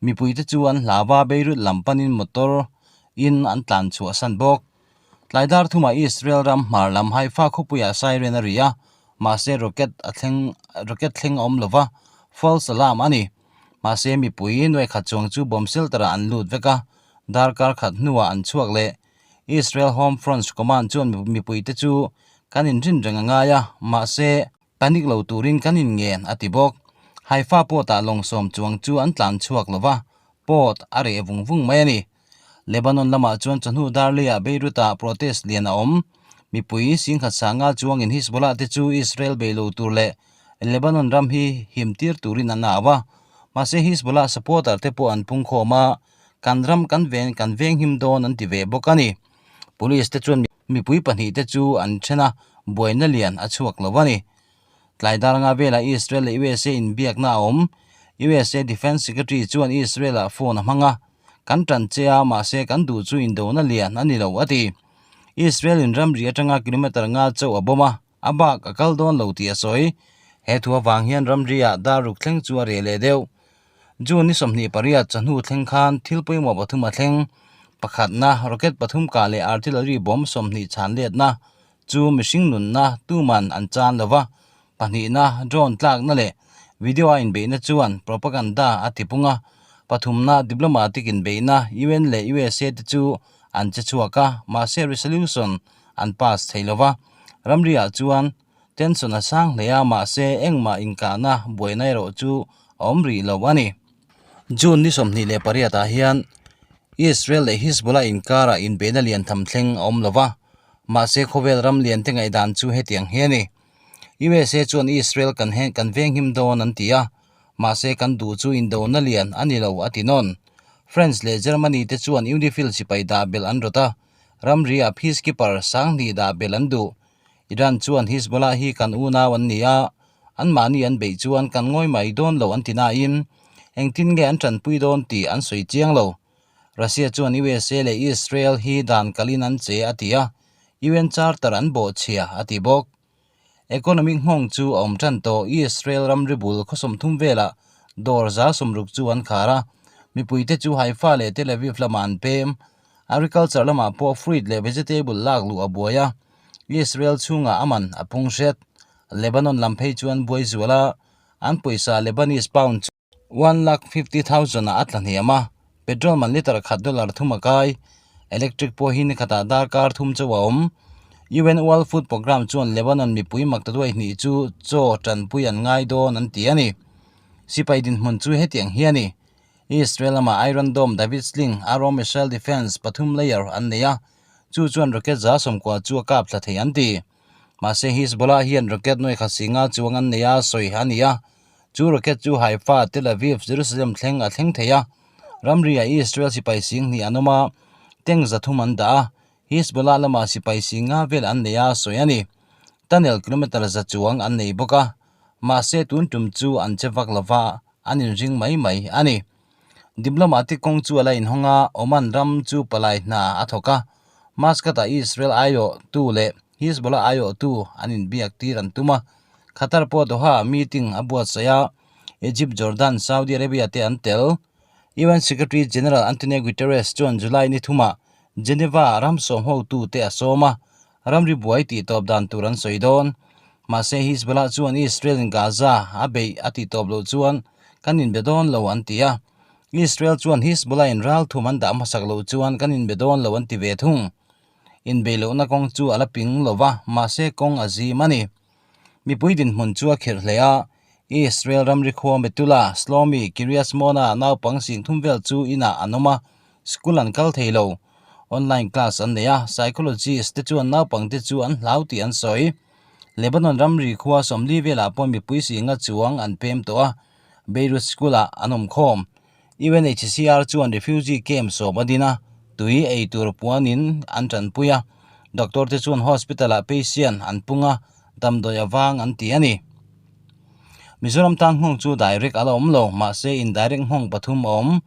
Mipuite chu an hlau a, Beirut lam panin motor in an tlan chhuah san bawk. Tlai dar thumah Israel ram hmar lam Haifa khawpuiah siren a ri a, mahse rocket a thleng rocket thleng a awm lova, false alarm a ni. Mahse mipui nuai khat chuang chu bomb shelter ah an lut vek a, darkar khat hnuah an chhuak leh. Israel Home Fronts Command chuan mipuite chu kan inrin reng a ngai a, mahse panic lo turin kan inngen a ti bawk. Haifa port ah lawng sawm chuang chu an tlan chhuak lo va, port a reh vung vung mai a ni. Lebanon lamah chuan chawhnu dar leiah Beirut ah protest lian a awm. Mipui singkhat sanga chuangin Hizbollah te chu Israel bei lo tur leh Lebanon ram hi him tir turin an au a, mahse Hizbollah supporter te pawh an pungkhawm a, Kan ram kan ven kan venghim dawn an ti ve bawk a ni. Police te chuan mipui pahnih te chu an then a, buaina lian a chhuak lo a ni. Tlai dar nga velah Israel leh USA inbiakna a awm. USA Defence Secretary chuan Israel ah phone a hmang a, Kan tan che a, mahse kan duh chu indona lian a ni lo a ti. Israel in ramri atanga kilometre nga chauh a bawm a, a bak a kal dawn lo tih a sawi. He thu avang hian ramri ah dar ruk thleng chu a reh leh deuh. June ni 28 chawhnu thleng khan thil pawimawh pathum a thleng. Pakhatna, rocket pathum kah leh artillery bomb 20 chhan letna chu mihring nunna tuman an chan lo va. Pahnihna, drone tlakna leh video a inbeihna chuan propaganda a tipung a. Pathumna, diplomatic inbeihna UN leh USA te chu an che chhuak a, mahse resolution an pass thei lo va. Ramri ah chuan tension a sang hle a, mahse engmah inkahna buaina erawh chu a awm rih lo a ni. June ni 28 ah hian Israel leh Hizbollah inkarah inbeihna lian tham thleng a awm lo va, mahse khawvel ram lian te ngaihdan chu hetiang hi a ni. USA chuan Israel kan kan venghim dawn an ti a, mahse kan duh chu indona lian a ni lo a ti nawn. France leh Germany te chuan UNIFIL sipai dah belh an rawt a, ramri ah peacekeeper 2000 dah belh an duh. Iran chuan Hizbollah hi kan unau an ni a, Anmahni an beih chuan kan ngawi mai dawn lo an ti nain engtin nge an tanpui dawn tih an sawi chiang lo. Russia chuan USA leh Israel hi dan kalin an che a ti a, UN Charter an bawhchhia a ti bawk. Economic nghawng chu a awm tan tawh. Israel ramri bul khaw 30 velah dawr 60 chu an khar a, mipuite chu Haifa leh Tel Aviv lamah an pem. Agriculture lamah pawh fruit leh vegetable lak luh a buai a, Israel chhungah a man a pung hret. Lebanon lam phei chuan buai zual a, an pawisa Lebanese pound chu 1,50,000 ah a tla hniam a, petrol man litre khat dollar thum a kai. Electric pawh hi nikhatah darkar thum chauh a awm. UN World Food Programme chuan Lebanon mipui maktaduai hnih chu chaw tanpui an ngai dawn an ti a ni. Sipai dinhmun chu hetiang hi a ni. Israel lamah Iron Dome, David Sling, Arrow Missile Defence pathum layer an nei a, chu chuan rocket 90 chu a kap thla thei an ti. Mahse Hezbollah hian rocket nuai khat singa chuang an nei a sawi a ni a, chu rocket chu Haifa, Tel Aviv, Jerusalem thleng a thleng thei a. Ramri-ah Israel sipai sing hnih an awm a, tank 300 an dah a, Hezbollah lamah sipai singa vel an nei a sawi a ni. Tunnel kilometre 100 chuang an nei bawk a, mahse tun tum chu an che vak lova, an inring mai mai a ni. Diplomatic kawng chu a la inhawng a, Oman ram chu palai hna a thawk a, Muscat-ah Israel aiawhtu leh Hezbollah aiawhtu an inbiak tir an tum a, Qatar pawh Doha-ah meeting a buatsaih a, Egypt, Jordan, Saudi Arabia te an tel. UN Secretary General Antonio Guterres chuan July ni thumah Geneva-ah ram sawm hotute a sawm a, Ramri buai tih tawp dan tur an sawi dawn. Mahse Hizbollah chuan Israel in Gaza a beih a tih tawp loh chuan kan inbe dawn lo an ti a. Israel chuan Hizbollah in ral thum an dah hmasak loh chuan kan inbe dawn lo an ti ve thung. Inbeih lohna kawng chu a la ping lo va, mahse kawng a zim a ni. Mipui dinhmun chu a khirh hle a, Israel ramri khua Metula, Shlomi, Kiryat Shmona naupang 30,000 vel chu inah an awm a, school an kal thei lo. Online class an nei a, psychologist te chuan naupang te chu an hlau tih an sawi. Lebanon ramri khua 40 velah pawh mipui singa chuang an pem tawh a, Beirut school ah an awm khawm. UNHCR chuan refugee camp 10 a din a, tui ei tur puanin an tanpui a, doctor te chuan hospital ah patient an pung a, damdawi avang an ti a ni. Mizoram tan nghawng chu direct a la awm lo, mahse indirect nghawng pathum a awm.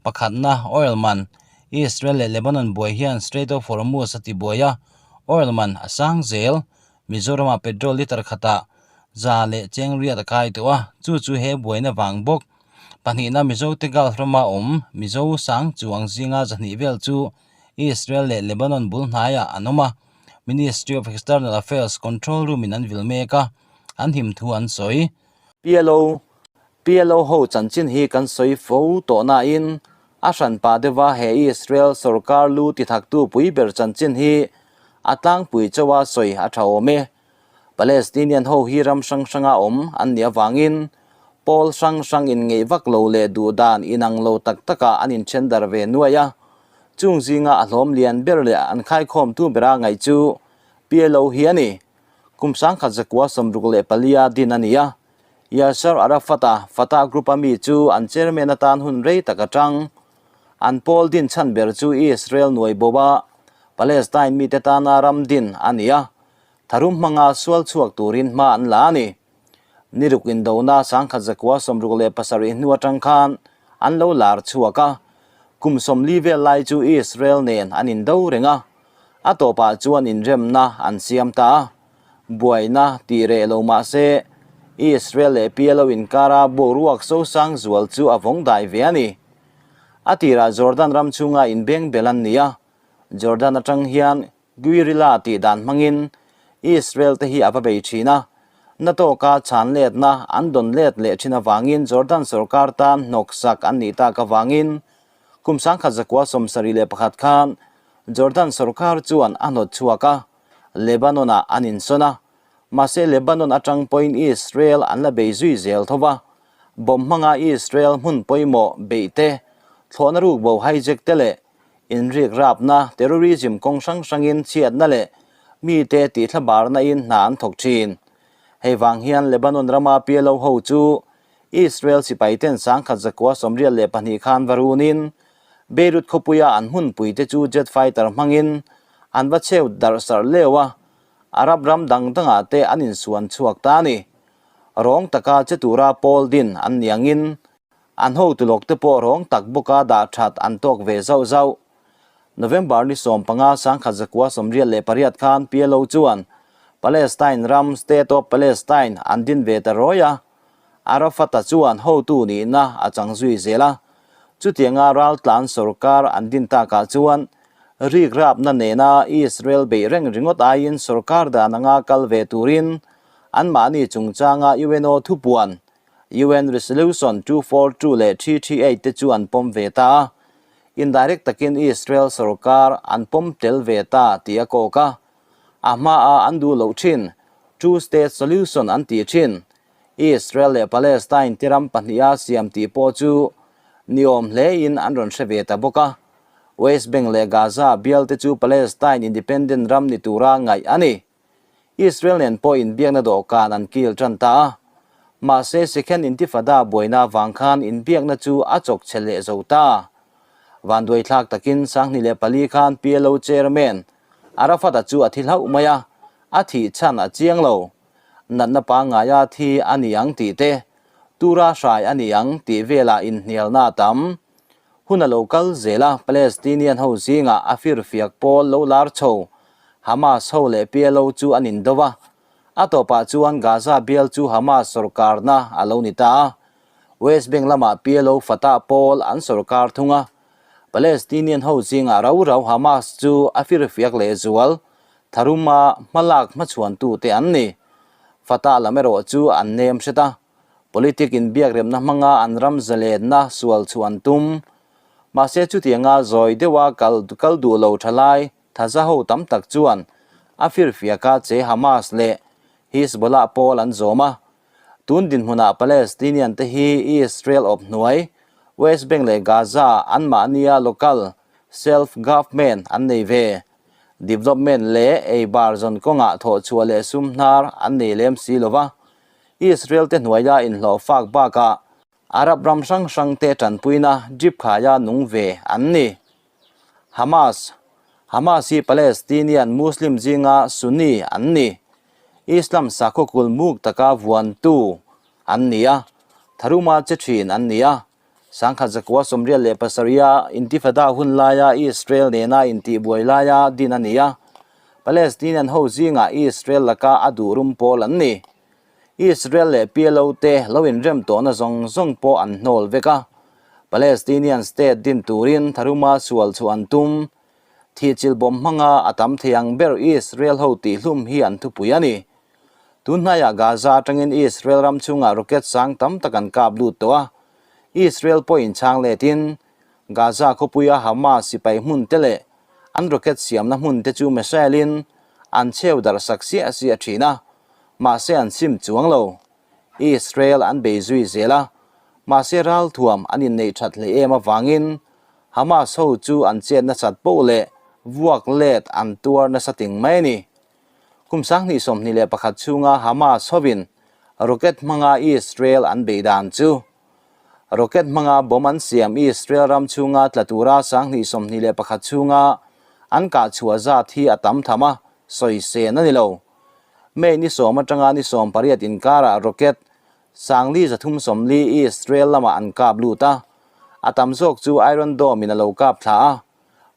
Pakhatna, oil man, Israel leh Lebanon buai hian Strait of Hormuz a ti buai a, oil man a sang zel. Mizoramah petrol litre khatah 100 cheng riat a kai tawh a, chu chu he buaina vang bawk. Pahnihna, Mizote Gulf rama awm Mizo sang chuang zinga 200 vel chu Israel leh Lebanon bul hnaiah an awm a, Ministry of External Affairs control room in an vil mek a, an him thu an sawi. PLO, PLO ho chanchin hi kan sawi fo tawh nain a hranpa deuha he Israel sorkar lu tithaktu pui ber chanchin hi a tlangpui chauha sawi a tha awm e. Palestinian ho hi ram hrang hranga awm an nih avangin pawl hrang hrang inngeih vak lo leh duh dan inang lo tak takah an inthen dar ve nuai a. Chung zinga a hlawm lian ber leh an khaikhawmtu bera ngaih chu PLO hi a ni. Kum 1964 din a ni a, Yasser Arafat-a Fatah Group-a mi chu an chairman atan hun rei tak atang. An pawl din chhan ber chu Israel nuai bo a, Palestine mite tana ram din a ni a, tharum hmanga sual chhuak turin hma an la a ni. Ni ruk indona 1967 hnu atang khan an lo lar chhuak a, kum 40 vel lai chu Israel nen an indo reng a, a tawpah chuan inremna an siam ta a, buaina tih reh lo mah se Israel leh PLO inkara boruak sosang zual chu a vawng dai ve a ni. A tirah Jordan ram chhunga inbeng bel an ni a, Jordan atang hian Guerrilla tih dan hmangin Israel te hi a va bei thin a, na tawka chhan letna an dawn let leh thin avangin Jordan sorkar tan hnawksak an nih tak avangin kum 1971 khan Jordan sorkar chuan a hnawt chhuak a, Lebanon-ah an insawn a, mahse Lebanon atang pawhin Israel an la bei zui zel tho va, bomb hmanga Israel hmun pawimawh beih te, thlawhna ruk bo hijack te leh inrik rapna, terrorism kawng hrang hrangin chhiatna leh mite tihthlabarna in hna an thawk thin. Hei vang hian Lebanon rama PLO ho chu Israel sipai ten 1982 khan va runin Beirut khawpuia an hmunpui te chu jet fighter hmangin an va cheu darh sarh leu a, Arab ram dang dangah te an insuan chhuak ta a ni. Rawng taka che tura pawl din an ni angin an hotu lawk te pawh rawng tak bawka dah that an tawk ve zauh zauh. November ni 15 1998 khan PLO chuan Palestine ram State of Palestine an din ve ta rawi a, Arafat-a chuan hotu nihna a chang zui zel a. Chutianga raltlan sorkar an din takah chuan rikrapna nena Israel beih reng ringawt aiin sorkar dan anga kal ve turin anmahni chungchanga UNO thupuan UN Resolution 242 leh 338 te chu an pawm ve ta a, indirect takin Israel sorkar an pawm tel ve ta tih a kawk a. A hmaa an duh loh thin Two State Solution an tih thin Israel leh Palestine te ram pahniha siam tih pawh chu niawm hlein an rawn hre ve ta bawk a. West Bank leh Gaza bial te chu Palestine independent ram ni tura ngaih a ni. Israel nen pawh inbiakna dawhkan an kil tan ta a. Mahse Second Intifada buaina vang khan inbiakna chu a chawk chhe leh zo ta. Vanduaithlak takin 2004 khan PLO Chairman Arafat-a chu a thi hlauh mai a, a thih chhan a chiang lo. Natna pangngaia thi a ni ang tih te, tura hrai a ni ang tih velah inhnialna a tam. Hun a lo kal zel a, Palestinian ho zingah a firfiak pawl lo lar chho, Hamas ho leh PLO chu an indo a. A tawpah chuan Gaza bial chu Hamas sawrkarna a lo ni ta a. West Bank lamah PLO Fatah pawl an sawrkar thung a. Palestinian ho zingah rau rau Hamas chu a firfiak leh zual, tharuma hmalak hmachhuantute an ni. Fatah lam erawh chu an nem hret a. Politic inbiakremna hmanga an ram zalenna sual chu an tum. Mahse chutianga zawi deuha kal kal duh lo thalai thaza ho tam tak chuan a firfiaka che Hamas leh Hizbollah pawl an zawm a. Tun dinhmunah Palestinian te hi Israel awp hnuai, West Bank leh Gaza anmahnia local self-government an nei ve. Development leh eibar zawn kawngah thawhchhuah leh sum hnar an nei lem si lova. Israel te hnuaia inhlawh fak bakah Arab ram hrang hrang te tanpuina drip khaia nung ve an ni. Hamas Hamas hi Palestinian Muslim zinga Sunni an ni. Islam sakhaw kul muk taka vuantu an ni a, tharuma che thin an ni a. 1987 Intifada hun laia Israel nena intihbuai laia din a ni a, Palestinian ho zingah Israel laka a duh rum pawl an ni. Israel leh PLO te lo inrem tawhna zawng zawng pawh an hnawl vek a, Palestinian state din turin tharuma sual chhuah an tum. Thihchilh bawm hmanga a tam thei ang ber Israel ho tihhlum hi an thupui a ni. Tun hnaiah Gaza atangin Israel ram chhungah rocket sang tam tak an kap lut tawh a, Israel pawh inchhang letin Gaza khawpuia Hamas sipai hmun te leh an rocket siamna hmun te chu missile in an chheu darh sak siah siah thin a, mahse an sim chuang lo. Israel an bei zui zel a, mahse ralthuam an inneih that hle em avangin Hamas ho chu an chet nasat poh leh vuak let an tuar nasa ting mai a ni. Kum 2021 chhunga Hamas hovin rocket hmanga Israel an bei dan chu rocket hmanga bomb an siam Israel ram chhunga tla tura 2021 chhunga an kah chhuah zat hi a tam tham a, sawi sen a ni lo. May ni sawm atanga ni 18 inkarah rocket 340 Israel lamah an kap lut a, a tam zawk chu Iron Dome in a lo kap thla a.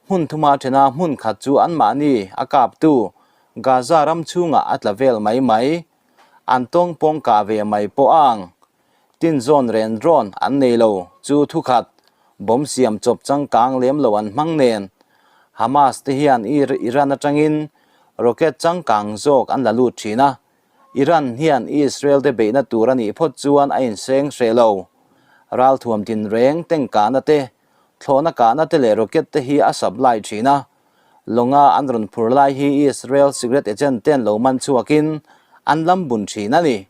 Hmun thuma thena hmun khat chu anmahni a kaptu Gaza ram chhungah a tla vel mai mai. An tawng pawng kah ve mai pawh a ang. Tin zawn ren rawn an nei lo chu thukhat bomb siam chawp changkang lem lo an hmang nen. Hamas te hian Iran atangin rocket changkang zawk an la lut thin a. Iran hian Israel te beihna tur a nih phawt chuan a inseng hreh lo. Ralthuam tinreng tengkahna te Thlawhna kahna te leh rocket te hi a supply thin a, lawnga an rawn phur lai hi Israel secret agent ten lo man chhuakin an lam bun thin a ni.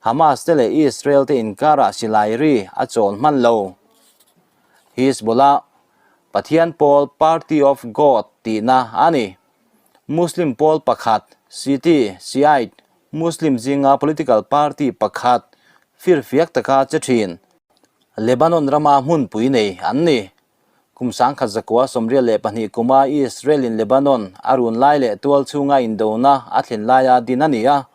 Hamas te leh Israel te inkarah silai ri a chawl hman lo. Hizbollah, Pathian pawl Party of God tihna a ni. Muslim pawl pakhat, Shiite, Shiite, Muslim zinga political party pakhat firfiak taka che thin. Lebanon rama hmunpui nei an ni. Kum 1992 kuma Israel-in Lebanon a run lai leh tual chhunga indona a thlen laia din a ni a.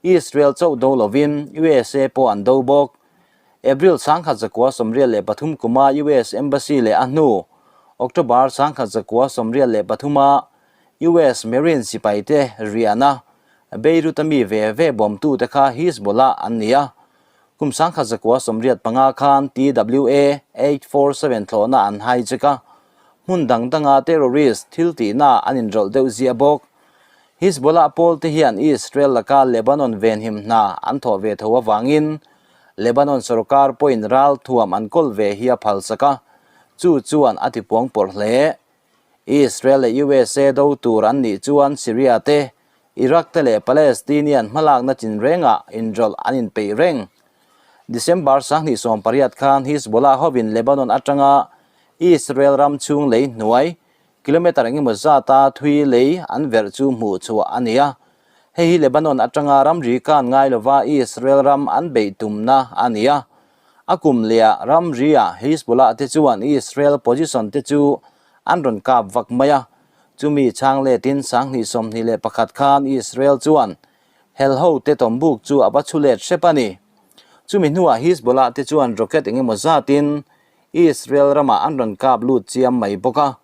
Israel chauh do lovin USA pawh an do bawk. April 1983 kuma US Embassy leh a hnu October 1983 a US Marine sipaite riahna Beirut-a mi ve ve bawmtute kha Hizbollah an ni a. Kum 1985 khan TWA 847 thlawhna an hijack a, hmun dang danga terrorist thil tihna an inrawlh deuh ziah bawk. Hizbollah pawlte hian Israel laka Lebanon venhim hna an thawh ve tho avangin Lebanon sorkar pawhin ral thuam an kawl ve hi a phalsak a, chu chuan a tipuang pawrh hle. Israel leh USA do tur an nih chuan Syria te, Iraq te leh Palestinian hmalakna chinrengah inrawlh an inpeih reng. December 28 khan Hizbollah hovin Lebanon atanga Israel ram chhung lei hnuai kilometre engemaw zata thui lei an verh chu hmuh chhuah a ni a. Hei hi Lebanon atanga ramri kan ngai lova Israel ram an beih tumna a ni a. A kum lehah ramri-ah Hizbollah te chuan Israel position te chu an rawn kap vak mai a. Chumi chhang letin 2021 khan Israel chuan hel ho te tawmbuk chu a va chhu let hrep a ni. Chumi hnuah Hizbollah te chuan rocket engemaw zatin Israel ramah an rawn kap lut chiam mai bawk a.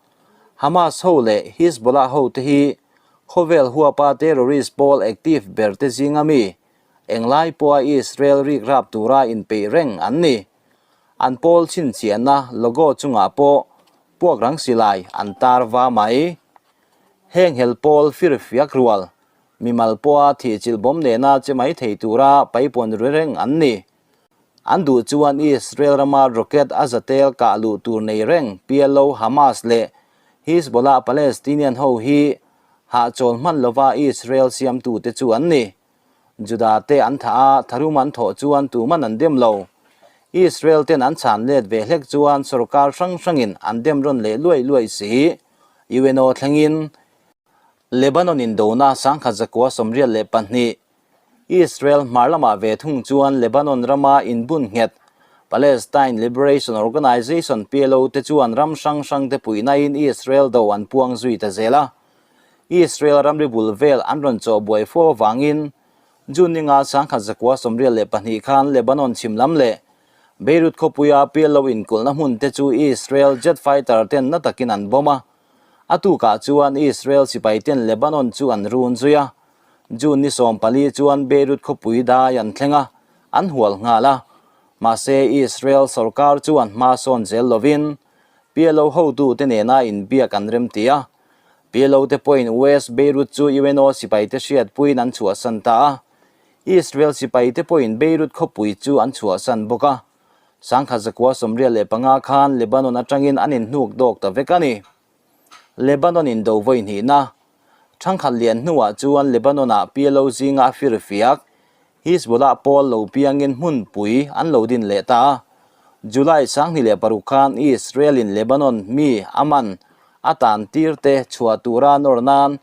Hamas ho leh Hizbollah ho te hi khawvel huapa terrorist pawl active ber te zinga mi englai pawha Israel rik rap tura inpeih reng an ni. An pawl chhinchhiahna logo chungah pawh puak rang silai an tar va mai. Heng hel pawl firfiak rual, mimal pawha thihchilh bawm nena che mai thei tura paipawn ri reng an ni. An duh chuan Israel rama rocket a zatel kah luh tur nei reng PLO, Hamas leh Hizbollah Palestinian ho hi hahchawl hman lova Israel siamtute chu an ni. Juda te an thah a, tharum an thawh chuan tuman an dem lo. Israel ten an chhan let ve hlek chuan sorkar hrang hrangin an dem rawn leh luai luai si. UNO thlengin Lebanon indona 1982 Israel hmar lamah ve thung chuan Lebanon rama inbun nghet Palestine Liberation Organization, PLO, te chuan ram hrang hrang te puihnain Israel do an puang zui ta zel a. Israel ramri bul vel an rawn chawh buai fo avangin June ninga 1982 khan Lebanon chhim lam leh Beirut khawpuia PLO inkulhna hmun te chu Israel jet fighter ten na takin an bomb a. A tukah chuan Israel sipai ten Lebanon chu an run zui a. June ni 14 chuan Beirut khawpui dai an thleng a, an hual nghal a. Mahse, Israel sorkar chuan hma sawn zel lovin PLO hotute nena inbiak an remti a. PLO te pawhin West Beirut chu UNO sipaite hriatpuiin an chhuahsan ta a. Israel sipaite pawhin Beirut khawpui chu an chhuahsan bawk a. 1985 khan Lebanon atangin an inhnuk dawk ta vek a ni. Lebanon indo vawi hnihna Thangkhat lian hnuah chuan Lebanon-ah PLO zinga a firfiak Hizbollah pawl lo piangin hmunpui an lo din leh ta a. July 26 khan Israel-in Lebanon mi a man a tan tir te chhuah tura nawr nan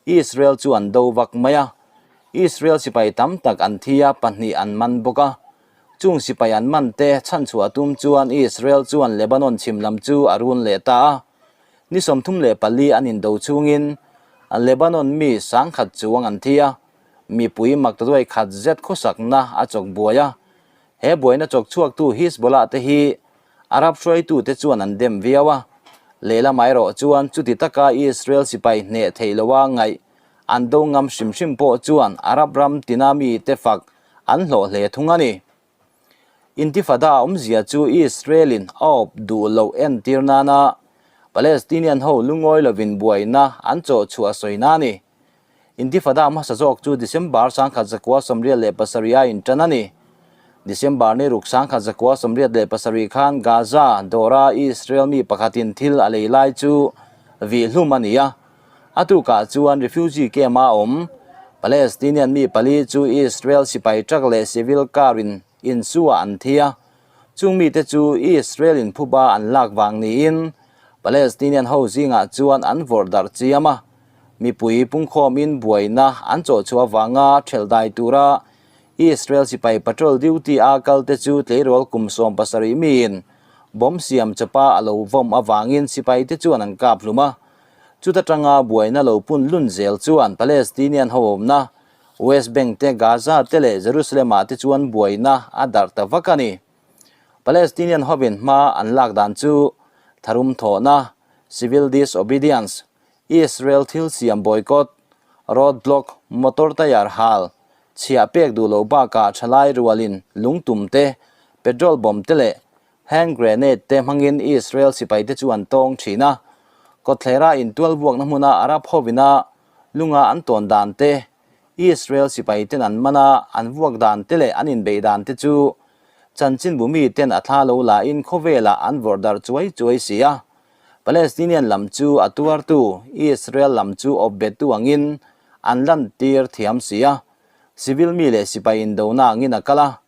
Israel chu an do vak mai a. Israel sipai tam tak an thi a, pahnih an man bawk a. Chung sipai an man te chhanchhuah tum chuan Israel chuan Lebanon chhim lam chu a run leh ta a. Ni 34 an indo chungin Lebanon mi 10,000 chuang an thi a, mipui maktaduai khat zet khawsakna a chawk buai a. He buaina chawk chhuaktu Hizbollah te hi Arab hruaitute chuan an dem viau a, lehlamah erawh chuan chuti taka Israel sipai hneh theih loa ngaih an do ngam hrim hrim pawh chuan Arab ram tina mite fak an hlawh hle thung a ni. Intifada awmzia chu Israel-in a awp duh loh entir nana Palestinian ho lungawi lovin buaina an chawh chhuah sawina a ni. Intifada hmasa zawk chu December 1987 a intan a ni. December ni ruk 1987 khan Gaza dawra Israel mi pakhatin thil a lei lai chu vih hlum a ni a. A tukah chuan refugee camp a awm Palestinian mi pali chu Israel sipai truck leh civil car in insuah an thi a. Chung mite chu Israel in phuba an lak vang niin Palestinian ho zingah chuan an vawrh darh chiam a. Mipui pungkhawmin buaina an chawh chhuah avanga thelh dai tura Israel sipai patrol duty a kalte chu tleirawl kum 17 miin bomb siam chawpa a lo vawm avangin sipaite chuan an kap hlum a. Chuta tanga buaina lo pun lun zel chuan Palestinian ho awmna West Bank te, Gaza te leh Jerusalem-ah te chuan buaina a darh ta vak a ni. Palestinian hovin hma an lak dan chu tharum thawhna, civil disobedience, Israel thil siam boycott, road block, motor tayar hal, chhiah pek duh loh bakah thalai rualin lungtum te, petrol bomb te leh hand grenade te hmangin Israel sipaite chu an tawng thin a. Kawtthlera intual vuakna hmuna Arab hovina lunga an tawn dan te, Israel sipaiten an man a, an vuak dan te leh an inbeih dan te chu chanchinbu miten a thla lo lahin khawvelah an vawrh darh chuai chuai si a. Palestinian lam chu a tuartu, Israel lam chu awpbettu angin an lantir thiam si a. Civil mi leh sipai indona angin a kal a,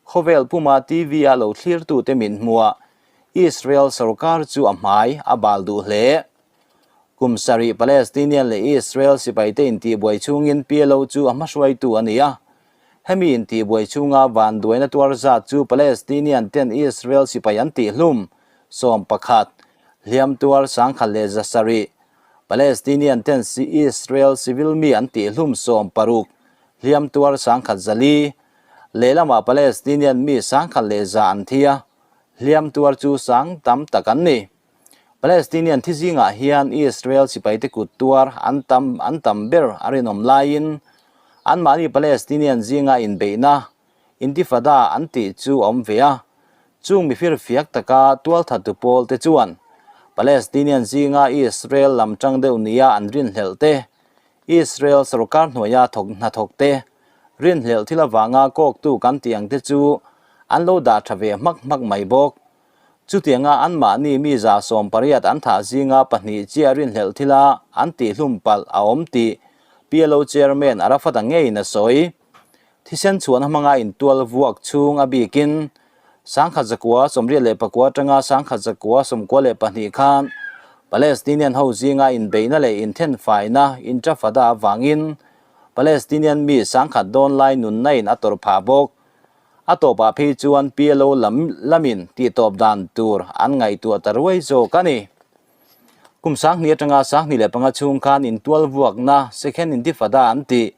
khawvel puma TV-a lo thlirtute min hmuah Israel sorkar chu a hmai a bal duh hle. Kum sarih Palestinian leh Israel sipaite intihbuai chhungin PLO chu a hmahruaitu a ni a. Hemi intihbuai chhunga vanduaina tuar zat chu Palestinian ten Israel sipai an tihhlum 11, hliam tuar 1170, Palestinian ten Israel civil mi an tihhlum 60, hliam tuar 1104, lehlamah Palestinian mi 1100 an thi a, hliam tuar chu sang tam tak an ni. Palestinian thi zingah hian Israel sipaite kut tuar an tam an tam ber a rinawm laiin anmahni Palestinian zinga inbeihna Intifada an tih chu a awm ve a. Chung mifir fiak taka tualthattu pawlte chuan Palestinian zinga Israel lam tang deuh nia an rinhlelh te, Israel sorkar hnuaia thawk hnathawk te, rinhlelh thil avanga kawktu kan tih ang te chu an lo dah tha ve hmak hmak mai bawk. Chutianga anmahni mi 180 an thah zinga pahnih chiah rinhlelh thila an tihhlum palh a awm tih PLO Chairman Arafat-a ngeiin a sawi. Thisen chhuahna hmanga intual vuak chhung a bikin 1989 atanga 1992 khan Palestinian ho zinga inbeihna leh inthenfaina Intifada avangin Palestinian mi 10,000 dawn lai nunna in a tawrh phah bawk. A tawpah phei chuan PLO lam lamin tihtawp dan tur an ngaihtuah ta ruai zawk a ni. Kum 2000 atanga 2005 chhung khan intual vuakna Second Intifada an tih,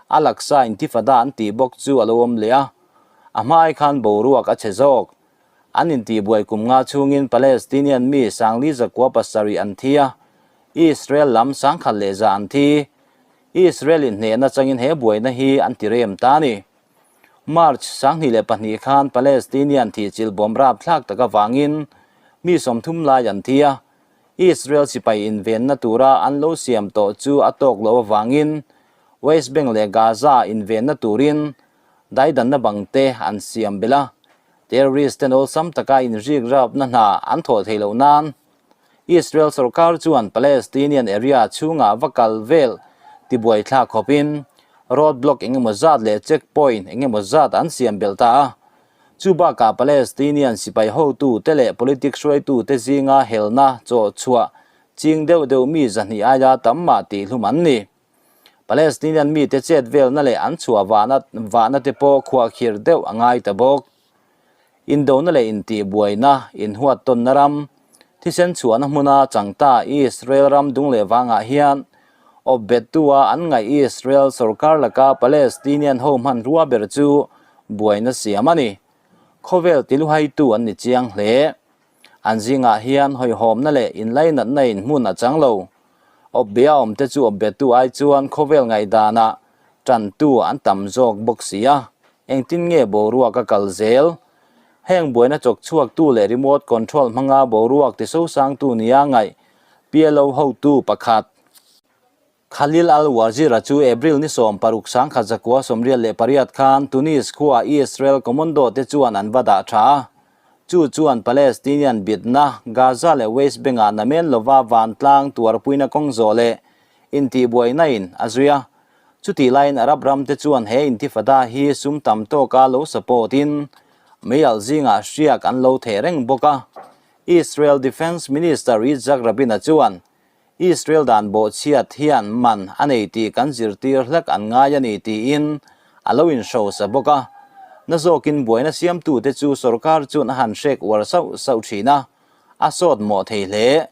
Al-Aqsa Intifada an tih bawk chu a lo awm leh a, a hma ai khan boruak a chhe zawk. An intihbuai kum nga chhungin Palestinian mi 4,700 an thi a, Israel lam 1,100 an thi. Israel inhnehna changin he buaina hi an ti rem ta a ni. March 2002 khan Palestinian thihchilh bawm rapthlak tak avangin mi 30 lai an thi a, Israel sipai invenna tura an lo siam tawh chu a tawk loh avangin West Bank leh Gaza invenna turin daidanna bangte an siam belh a, terrorist ten awlsam taka inrik rapna hna an thawh theih loh nan Israel sorkar chuan Palestinian area chhungah va kal vel tibuaithlak khawpin road block engemaw zat leh check point engemaw zat an siam belh ta a. Chu bakah Palestinian sipai hotute leh politic hruaitute zinga helna chawh chhuah ching deuh deuh mi 200 aia tam mah tihhlum an ni. Palestinian mite chet velna leh an chhuah vahna vahna te pawh khuahkhirh deuh a ngai ta bawk. Indona leh intihbuaina, inhuattawnna ram, thisen chhuahna hmuna changta Israel ram dung leh vangah hian awpbettua an ngaih Israel sorkar laka Palestinian ho hmanrua ber chu buaina siam a ni. Khawvel tiluhaitu an ni chiang hle. An zingah hian hawihhawmna leh inlainatna in hmun a chang lo. Awpbia awmte chu awpbettu ai chuan khawvel ngaihdanah tantu an tam zawk bawk si a. Engtin nge boruak a kal zel? Heng buaina chawk chhuaktu leh remote control hmanga boruak tisosangtu nia ngaih PLO hotu pakhat Khalil al-Wazir-a chu April ni 16 1998 khan Tunis khua Israel commando te chuan an va dah tha a. Chu chuan Palestinian bitna Gaza leh West Bank-ah namen lova vantlang tuarpuina kawng zawh leh intihbuaina in a zui a. Chutih laiin Arab ram te chuan he intifada hi sum tam tawka lo support in meialh zingah hriak an lo theh reng bawk a. Israel Defence Minister Yitzhak Rabin-a chuan Israel dan bawhchhiat hian man a nei tih kan zirtir hlek an ngai a ni tiin a lo inhrosa bawk a. Na zawkin buaina siamtute chu sorkar chuan a han hrek uar sauh sauh thin a, a sawt mawh thei hle.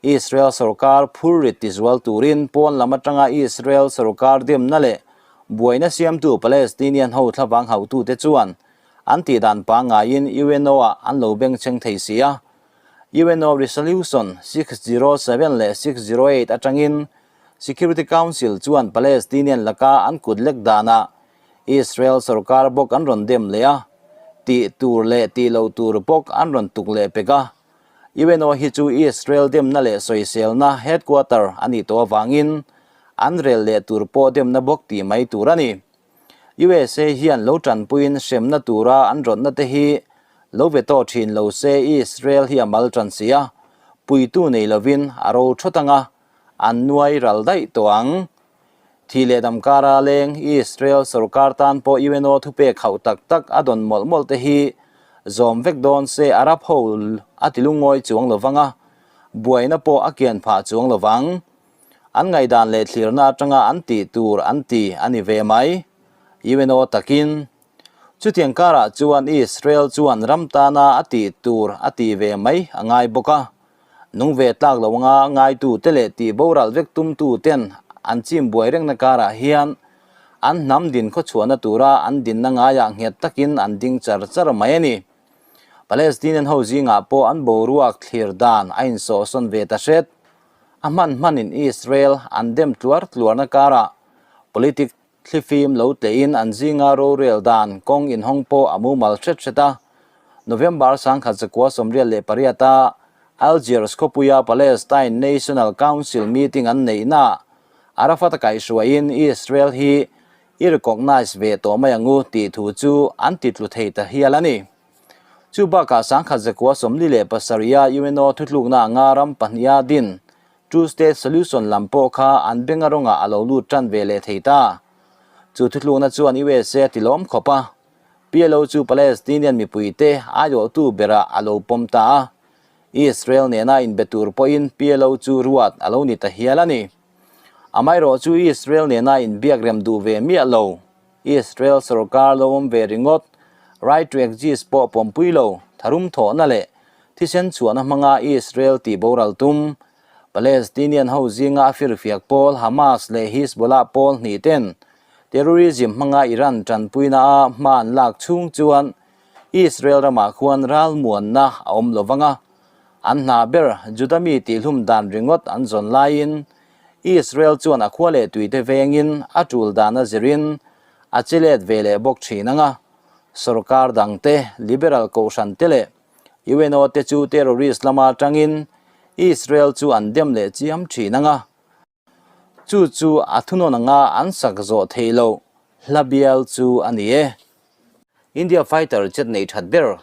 Israel sorkar phurrit tizual turin pawn lam atanga Israel sorkar demna leh Buaina siamtu Palestinian ho thlavang hauhtute chuan an tihdan pangngaiin UNO-ah an lo bengchheng thei si a. UNO Resolution 607 leh 608 atangin Security Council chuan Palestinian laka an kut lek danah Israel sorkar bawk an rawn dem leh a, tih tur leh tih loh tur bawk an rawn tuk leh pek a. UNO hi chu Israel demna leh sawiselna headquarter a nih tawh avangin an rel leh tur pawh demna bawk tih mai tur a ni. USA hian lo tanpuiin hremna tura an rawtna te hi lo ve tawh thin lo se Israel hi a mal tan si a, puitu nei lovin a ro thawt ang a, an nuai ral daih tawh ang. Thih leh dam kara leng Israel sorkar tan pawh UNO thupek hauh tak tak a dawn mawlh mawlh te hi zawm vek dawn se Arab ho a ti lungawi chuang lovang a, buaina pawh a kian phah chuang lovang. An ngaihdan leh thlirna atanga an tih tur an ti a ni ve mai. UNO takin chutiang karah chuan Israel chuan ram tana a tih tur a tih ve mai a ngai bawk a. Nung ve tlak lo anga ngaitute leh tih boral vek tumtuten an chim buai rengna karah hian an hnam din khawchhuahna tura an dinna ngaiah nghet takin an ding char char mai a ni. Palestinian ho zingah pawh an boruak thlir dan a insawhsawn ve ta hret. A hman hmanin Israel an dem tluar tluarna karah politic thlifim lo tlehin an zinga rorel dan kawng inhawng pawh a mumal hret hret a. November 1948 a Algiers khawpuia Palestine National Council meeting an neihnaah Arafat a kaihhruaiin Israel hi i recognise ve tawh mai ang u tih thu chu an titlu thei ta hial a ni. Chu bakah 1947 a UNO thutlukna anga ram pahniha din Two State Solution lam pawh kha an benga rawngah a lo lut tan ve leh thei ta. Chu thutlukna chuan USA a tilawm khawp a, PLO chu Palestinian mipuite aiawhtu berah a lo pawm ta a, Israel nena inbe tur pawhin PLO chu ruat a lo ni ta hial a ni. Amaherawh chu Israel nena inbiak rem duh ve miah lo. Israel sorkar lo awm ve ringawt, right to exist pawh pawmpui lo, tharum thawhna leh thisen chhuahna hmanga Israel tih boral tum, Palestinian ho zinga a firfiak pawl Hamas leh Hizbollah pawl hnih ten terrorism hmanga Iran tanpuina a hma an lak chhung chuan Israel ramah khuan ralmuanna a awm lo vang a, an hna ber Juda mi tihhlum dan ringawt an zawn laiin Israel chuan a khua leh tuite vengin a tul dan a zirin a che let ve leh bawk thin ang a, sorkar dangte, liberal kohhran te leh UNO te chu terrorist lama atangin Israel chu an dem leh chiam thin ang a, chu chu a thunawn anga an sak zawh theih loh hla bial chu a ni e. India fighter jet nei that ber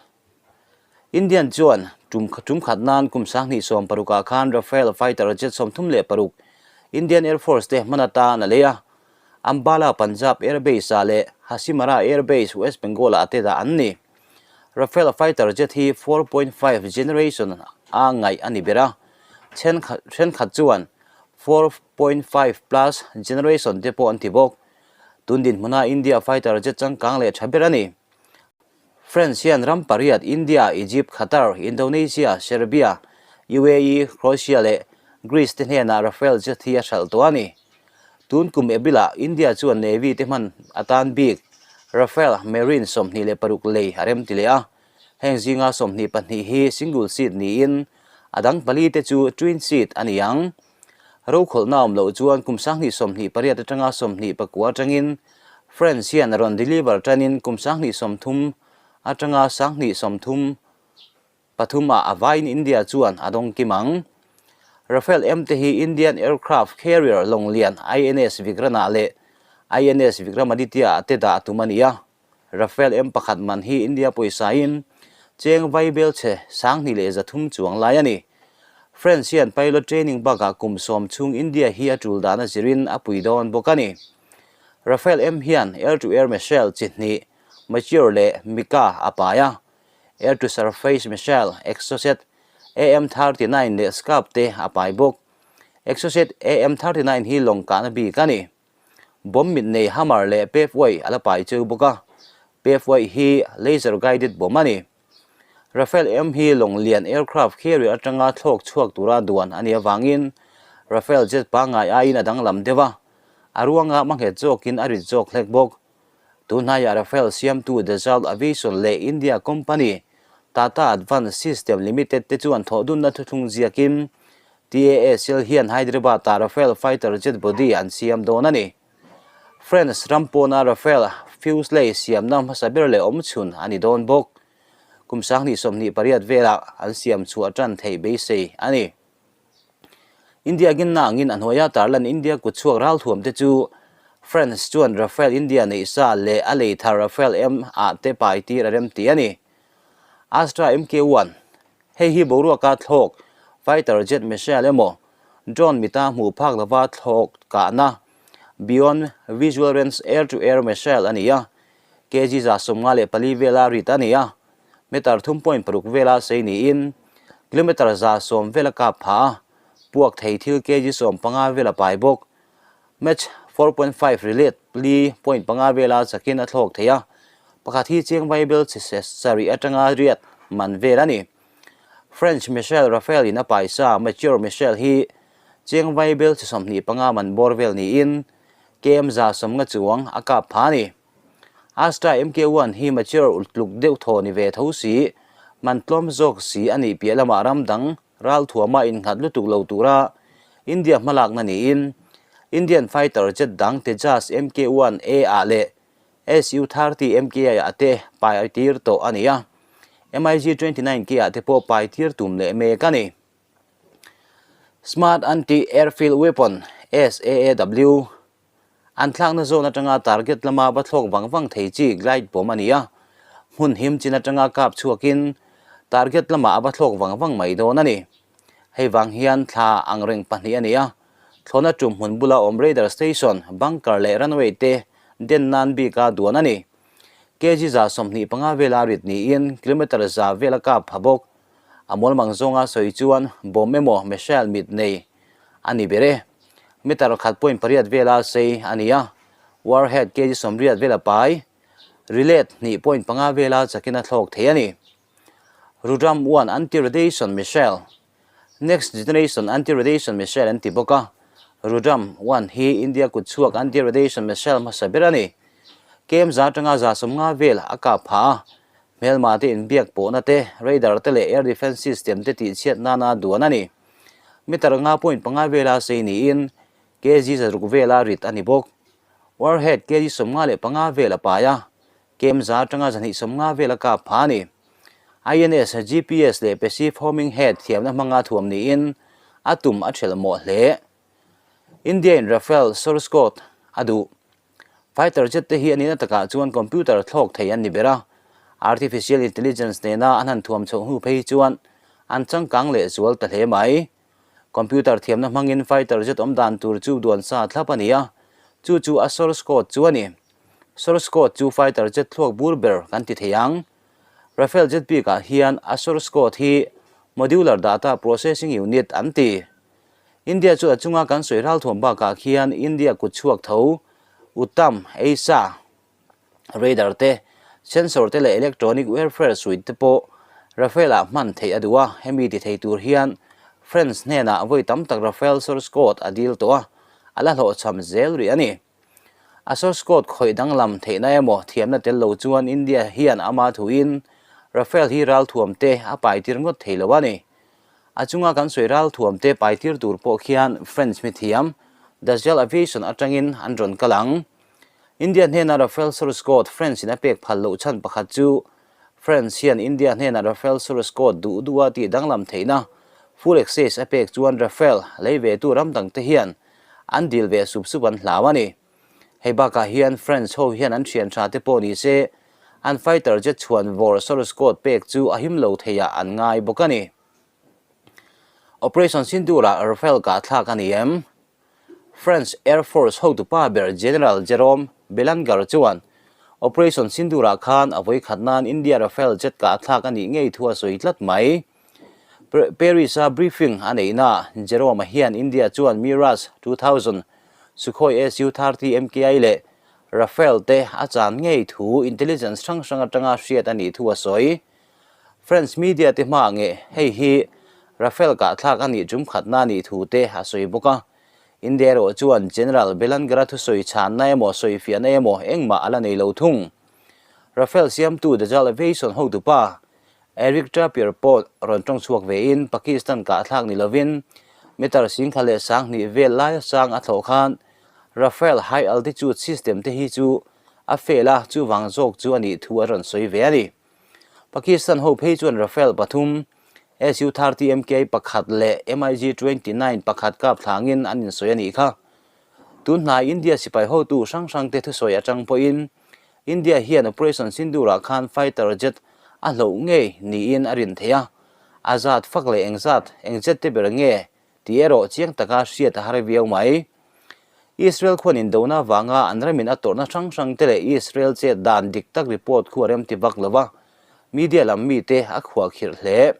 Indian chuan tum tum khat nan kum 2016 ah khan Rafale fighter jet 36 Indian Air Force te hman atan a lei a, Ambala Punjab Air Base ah leh Hasimara Air Base West Bengal ah te dah an ni. Rafale fighter jet hi 4.5 generation a ngaih a ni ber a, thenkhat chuan 4.5 plus generation te pawh an ti bawk. Tun dinhmuna India fighter jet changkang leh tha ber a ni. France hian ram pariat India, Egypt, Qatar, Indonesia, Serbia, UAE, Croatia leh Greece te hnenah Rafale jet hi a hralh tawh a ni. Tun kum April-ah India chuan Navy te hman atan bik Rafale Marine 26 lei a rem ti leh a, heng zinga 22 hi single seat niin a dang pali te chu twin seat a ni ang. Rokhawlhna awm loh chuan kum 2028 atanga 29 atangin France hian a rawn deliver tanin kum 2030 atanga 2033 ah a vaiin India chuan a dawng kim ang. Rafale M te hi Indian aircraft carrier lawng lian INS Vikrant-ah leh INS Vikramaditya-ah te dah a tum a ni a. Rafale M pakhat man hi India pawisa-in cheng vai belchhe 2300 chuang lai a ni. France hian pilot training bakah kum 10 chhung India hi a tul dan a zirin a pui dawn bawk a ni. Rafale M hian air-to-air missile chi hnih, Meteor leh Mica a pai a. Air-to-surface missile Exocet AM-39 leh Scalp te a pai bawk. Exocet AM-39 hi lawng kahna bik a ni. Bomb mit nei Hammer leh Paveway a la pai cheu bawk a, Paveway hi laser guided bomb a ni. Rafale M hi lawng lian aircraft carrier atanga thlawk chhuak tura duan a nih avangin Rafale jet pangngai aiin a danglam deuh a. A ruanga hmanghet zawkin a rit zawk hlek bawk. Tunhnaiah Rafale siamtu Dassault Aviation leh India company Tata Advanced System Limited te chuan thawhdunna thuthlung ziakin TASL hian Hyderabad-ah Rafale fighter jet body an siam dawn a ni. France ram pawna Rafale fuselage siamna hmasa ber leh awmchhun a ni dawn bawk. Kum 2028 velah an siam chhuah tan theih beisei a ni. India ginna angin a hnuaia tarlan India kutchhuak ralthuam te chu France chuan Rafale India neih sa leh a lei thar Rafale M ah te pai tir a rem ti a ni. Astra MK one, Hei hi boruaka thlawk, fighter jet missile emaw drone mita hmuh phak lova thlawk kahna, beyond visual range air to air missile a ni a, kg 154 vela rit a ni a. Meter 3.6 vela sei niin kilometer 110 vela kap pha a, puak thei thil kg 15 vela pai bawk. Mach 4.5 rilet 4.5 vela chakin a thlawk thei a, pakhat hi chiang vaibel chhe sarih atanga riat man vel a ni. French missile Rafale in a paisa Meteor missile hi chiang vaibel chhe 25 man bawr vel niin km 150 chuang a kap pha a ni. Astra MK1 hi mature tluk deuh thaw ni ve tho si, man tlawm zawk si a nih piah lamah ram dang ralthuama innghat lutuk lo tura India hmalakna niin Indian fighter jet dang Tejas MK1 A ah leh Su-30 MKI ah te pai tir tawh a ni a, MiG-29K ah te pawh pai tir tum leh mek a ni. Smart Anti-Airfield Weapon, SAAW, An thlakna zawn atanga target lama va thlawk vang vang thei chi glide bomb a ni a, hmun him chin atanga kap chhuakin target lamah a va thlawk vang vang mai dawn a ni. Hei vang hian thla angreng pahnih a ni a, thlawhna tum hmun bula awm radar station, bunker leh runway te den nan bika duan a ni. Kg 125 vela rit niin kilometre 100 vela kap pha bawk. A mawlmang zawnga sawi chuan bomb emaw missile mit nei a ni ber e. Meter 1.8 vela sei a ni a, warhead kg 80 vela pai, rilet 2.5 vela chakin a thlawk thei a ni. Rudram 1 Anti-Radiation Missile, Next Generation Anti-Radiation Missile an ti bawk a, Rudram 1 hi India kutchhuak anti-radiation missile hmasa ber a ni. Km za atanga 150 vel a kap phah a, hmelma te inbiak pawhna te, radar te leh air defence system te tihchhiat nana duan a ni. Meter 5.5 vela sei niin kg 600 vela rit a ni bawk. Warhead kg 55 vel a pai a, km 100 atanga 250 vel a kap pha a ni. INS, GPS leh Passive Homing Head thiamna hmanga thuam niin a tum a ṭhelh mawh hle. India-in Rafale source code a duh. Fighter jet te hi a nihna takah chuan computer thlawk thei an ni ber a, artificial intelligence nena an han thuam chhoh hnu phei chuan an changkang leh zual ta hle mai. Computer thiamna hmangin fighter jet awm dan tur chu duan sa thlap a ni a, chu chu a source code chu a ni. Source code chu fighter jet thluak bur ber kan ti thei ang. Rafale jet bikah hian a source code hi modular data processing unit an ti. India chu a chunga kan sawi ralthuam bakah khian India kut chhuak tho, Uttam, Eisa, radar te, sensor te leh electronic warfare suite te pawh Rafale-ah hman theih a duh a, hemi ti thei tur hian France hnenah vawi tam tak Rafale source code a dil tawh a, a la hlawhchham zel rih a ni. A source code khawih danglam theihna emaw thiamna tel lo chuan India hian ama thuin Rafale hi ralthuam te a pai tir ngawt thei lo a ni. A chunga kan sawi ralthuam te pai tir tur pawh khian French mithiam Dassault Aviation atangin an rawn kal ang. India hnena Rafale source code French in a pek phal loh chhan pakhat chu France hian India hnena Rafale source code duh duha tih danglam theihna full access a pek chuan Rafale lei ve tu ram dangte hian an dil ve sup sup an hlau a ni. Hei bakah hian France ho hian an thian tha te pawh ni se an fighter jet chhuan vawr source code pek chu a him lo theiah an ngai bawk a ni. Operation Sindoor-ah Rafale kah thlak a ni em? France Air Force hotupa ber General Jerome Belanger chuan Operation Sindoor-ah khan a vawikhat nan India Rafale jet kah thlak a nih ngei thu a sawi tlat mai. Paris-a briefing a neihna Jerome-a hian India chuan Mirage 2000, Sukhoi Su-30 MKI leh Rafale te a chan ngei thu intelligence hrang hrang atanga hriat a nih thu a sawi. French media te hmaah nge hei hi Rafale kahthlak a nih tum khatna a nih thu te a sawi bawk a. India erawh chuan General Belangera thusawi chhanna emaw sawifiahna emaw engmah a la nei lo thung. Rafale siamtu Dassault Aviation hotupa Eric Trappier pawh rawn tawng chhuak vein Pakistan kahthlak ni lovin meter singkhat leh sanghnih vel laia sang a thlawh khan Rafale High Altitude System te hi chu a fail a, chuvang zawk chu a nih thu a rawn sawi ve a ni. Pakistan ho phei chuan Rafale pathum, Su-30 MKI pakhat leh MiG-29 pakhat kap thlangin an insawi a nih kha. Tun hnai India sipai hotu hrang hrangte thusawi atang pawhin India hian Operation Sindoor-ah khan fighter jet a hloh ngei niin a rin theih a, a zat fak leh engzat eng jet te ber nge tih erawh chiang taka hriat a har viau mai. Israel khuan indona avanga an ramin a tawrhna hrang hrang te leh Israel chet dan dik tak report khu a remti vak lo va, media lam mite a khuahkhirh hle.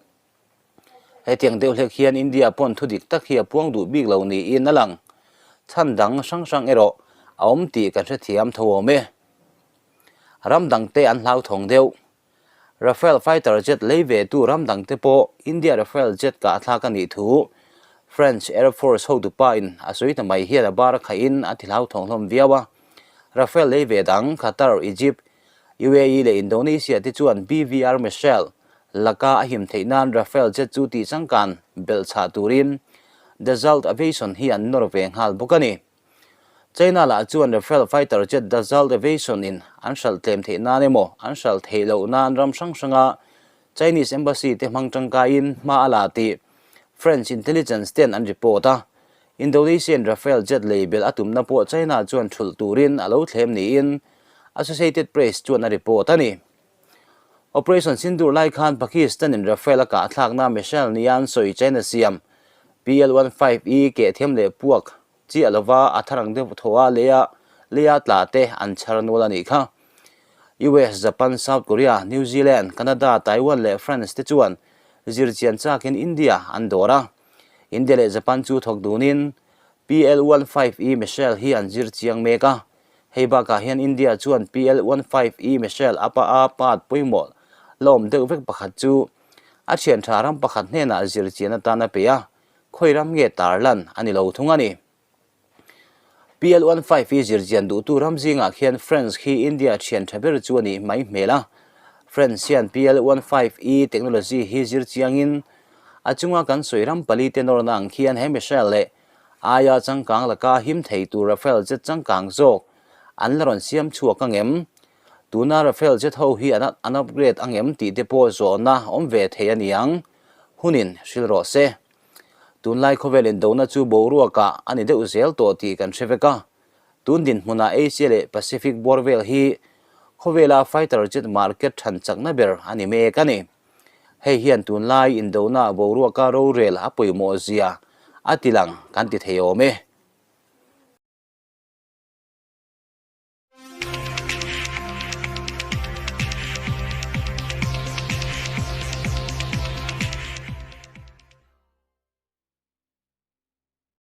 Hetiang deuh hlek hian India pawn thu dik tak hi a puang duh bik lo niin a lang. Chhan dang hrang hrang erawh a awm tih kan hrethiam tho awm e. Ram dangte an hlauthawng deuh. Rafale fighter jet lei ve tu ram dangte pawh India Rafale jet kah thlak a nih thu French Air Force hotupa in a sawi ta mai hian a bar a khaih in a ti hlauthawng hlawm viau a. Rafale lei ve dang Qatar, Egypt, UAE leh Indonesia te chuan BVR missile laka a him theih nan Rafale jet chu tih changkan belhchhah turin Dassault Aviation hi an nawr ve nghal bawk a ni. China lah chuan Rafale fighter jet Dassault Aviation in an hralh tlem theih nan emaw an hralh theih loh nan ram hrang hranga Chinese embassy te hmang tangkaiin hma a la tih French intelligence ten an report a. Indonesian Rafale jet lei belh a tumna pawh China chuan thulh turin a lo thlem niin Associated Press chuan a report a ni. Operation Sindoor lai khan Pakistan in Rafale a kahthlakna missile nia an sawi China siam PL-15E kehthiam leh puak chiah lova a thar ang deuh thaw a leia leia tla te an chhar nual a nih kha. US, Japan, South Korea, New Zealand, Canada, Taiwan leh France te chuan zirchian chakin India an dawr a. India leh Japan chu thawk dunin PL-15E missile hi an zir chiang mek a. Hei bakah hian India chuan PL-15E missile a pa a part pawimawh la awm deuh vek pakhat chu a thian tha ram pakhat hnenah zirchian atan a pe a. Khawi ram nge tarlan a ni lo thung a ni. PL-15 hi zirchian duhtu ram zingah khian France khi India thian tha ber chu a nih mai hmel a. France hian PL-15E technology hi zir chiangin a chunga kan sawi ram pali te nawrna ang khian he missile leh aia changkang laka him thei tur Rafale jet changkang zawk an la rawn siam chhuak ang em? Tuna Rafale jet ho hi an upgrade ang em tih te pawh zawhna awm ve thei a ni ang. Hunin hril rawh se. Tunlai khawvel indona chu boruakah a ni deuh zel tawh tih kan hre vek a. Tun dinhmunah Asia leh Pacific bawr vel hi khawvela fighter jet market than chakna ber a ni mek a ni. Hei hian tunlai indona boruaka rorel a pawimawh zia a tilang kan ti thei awm e.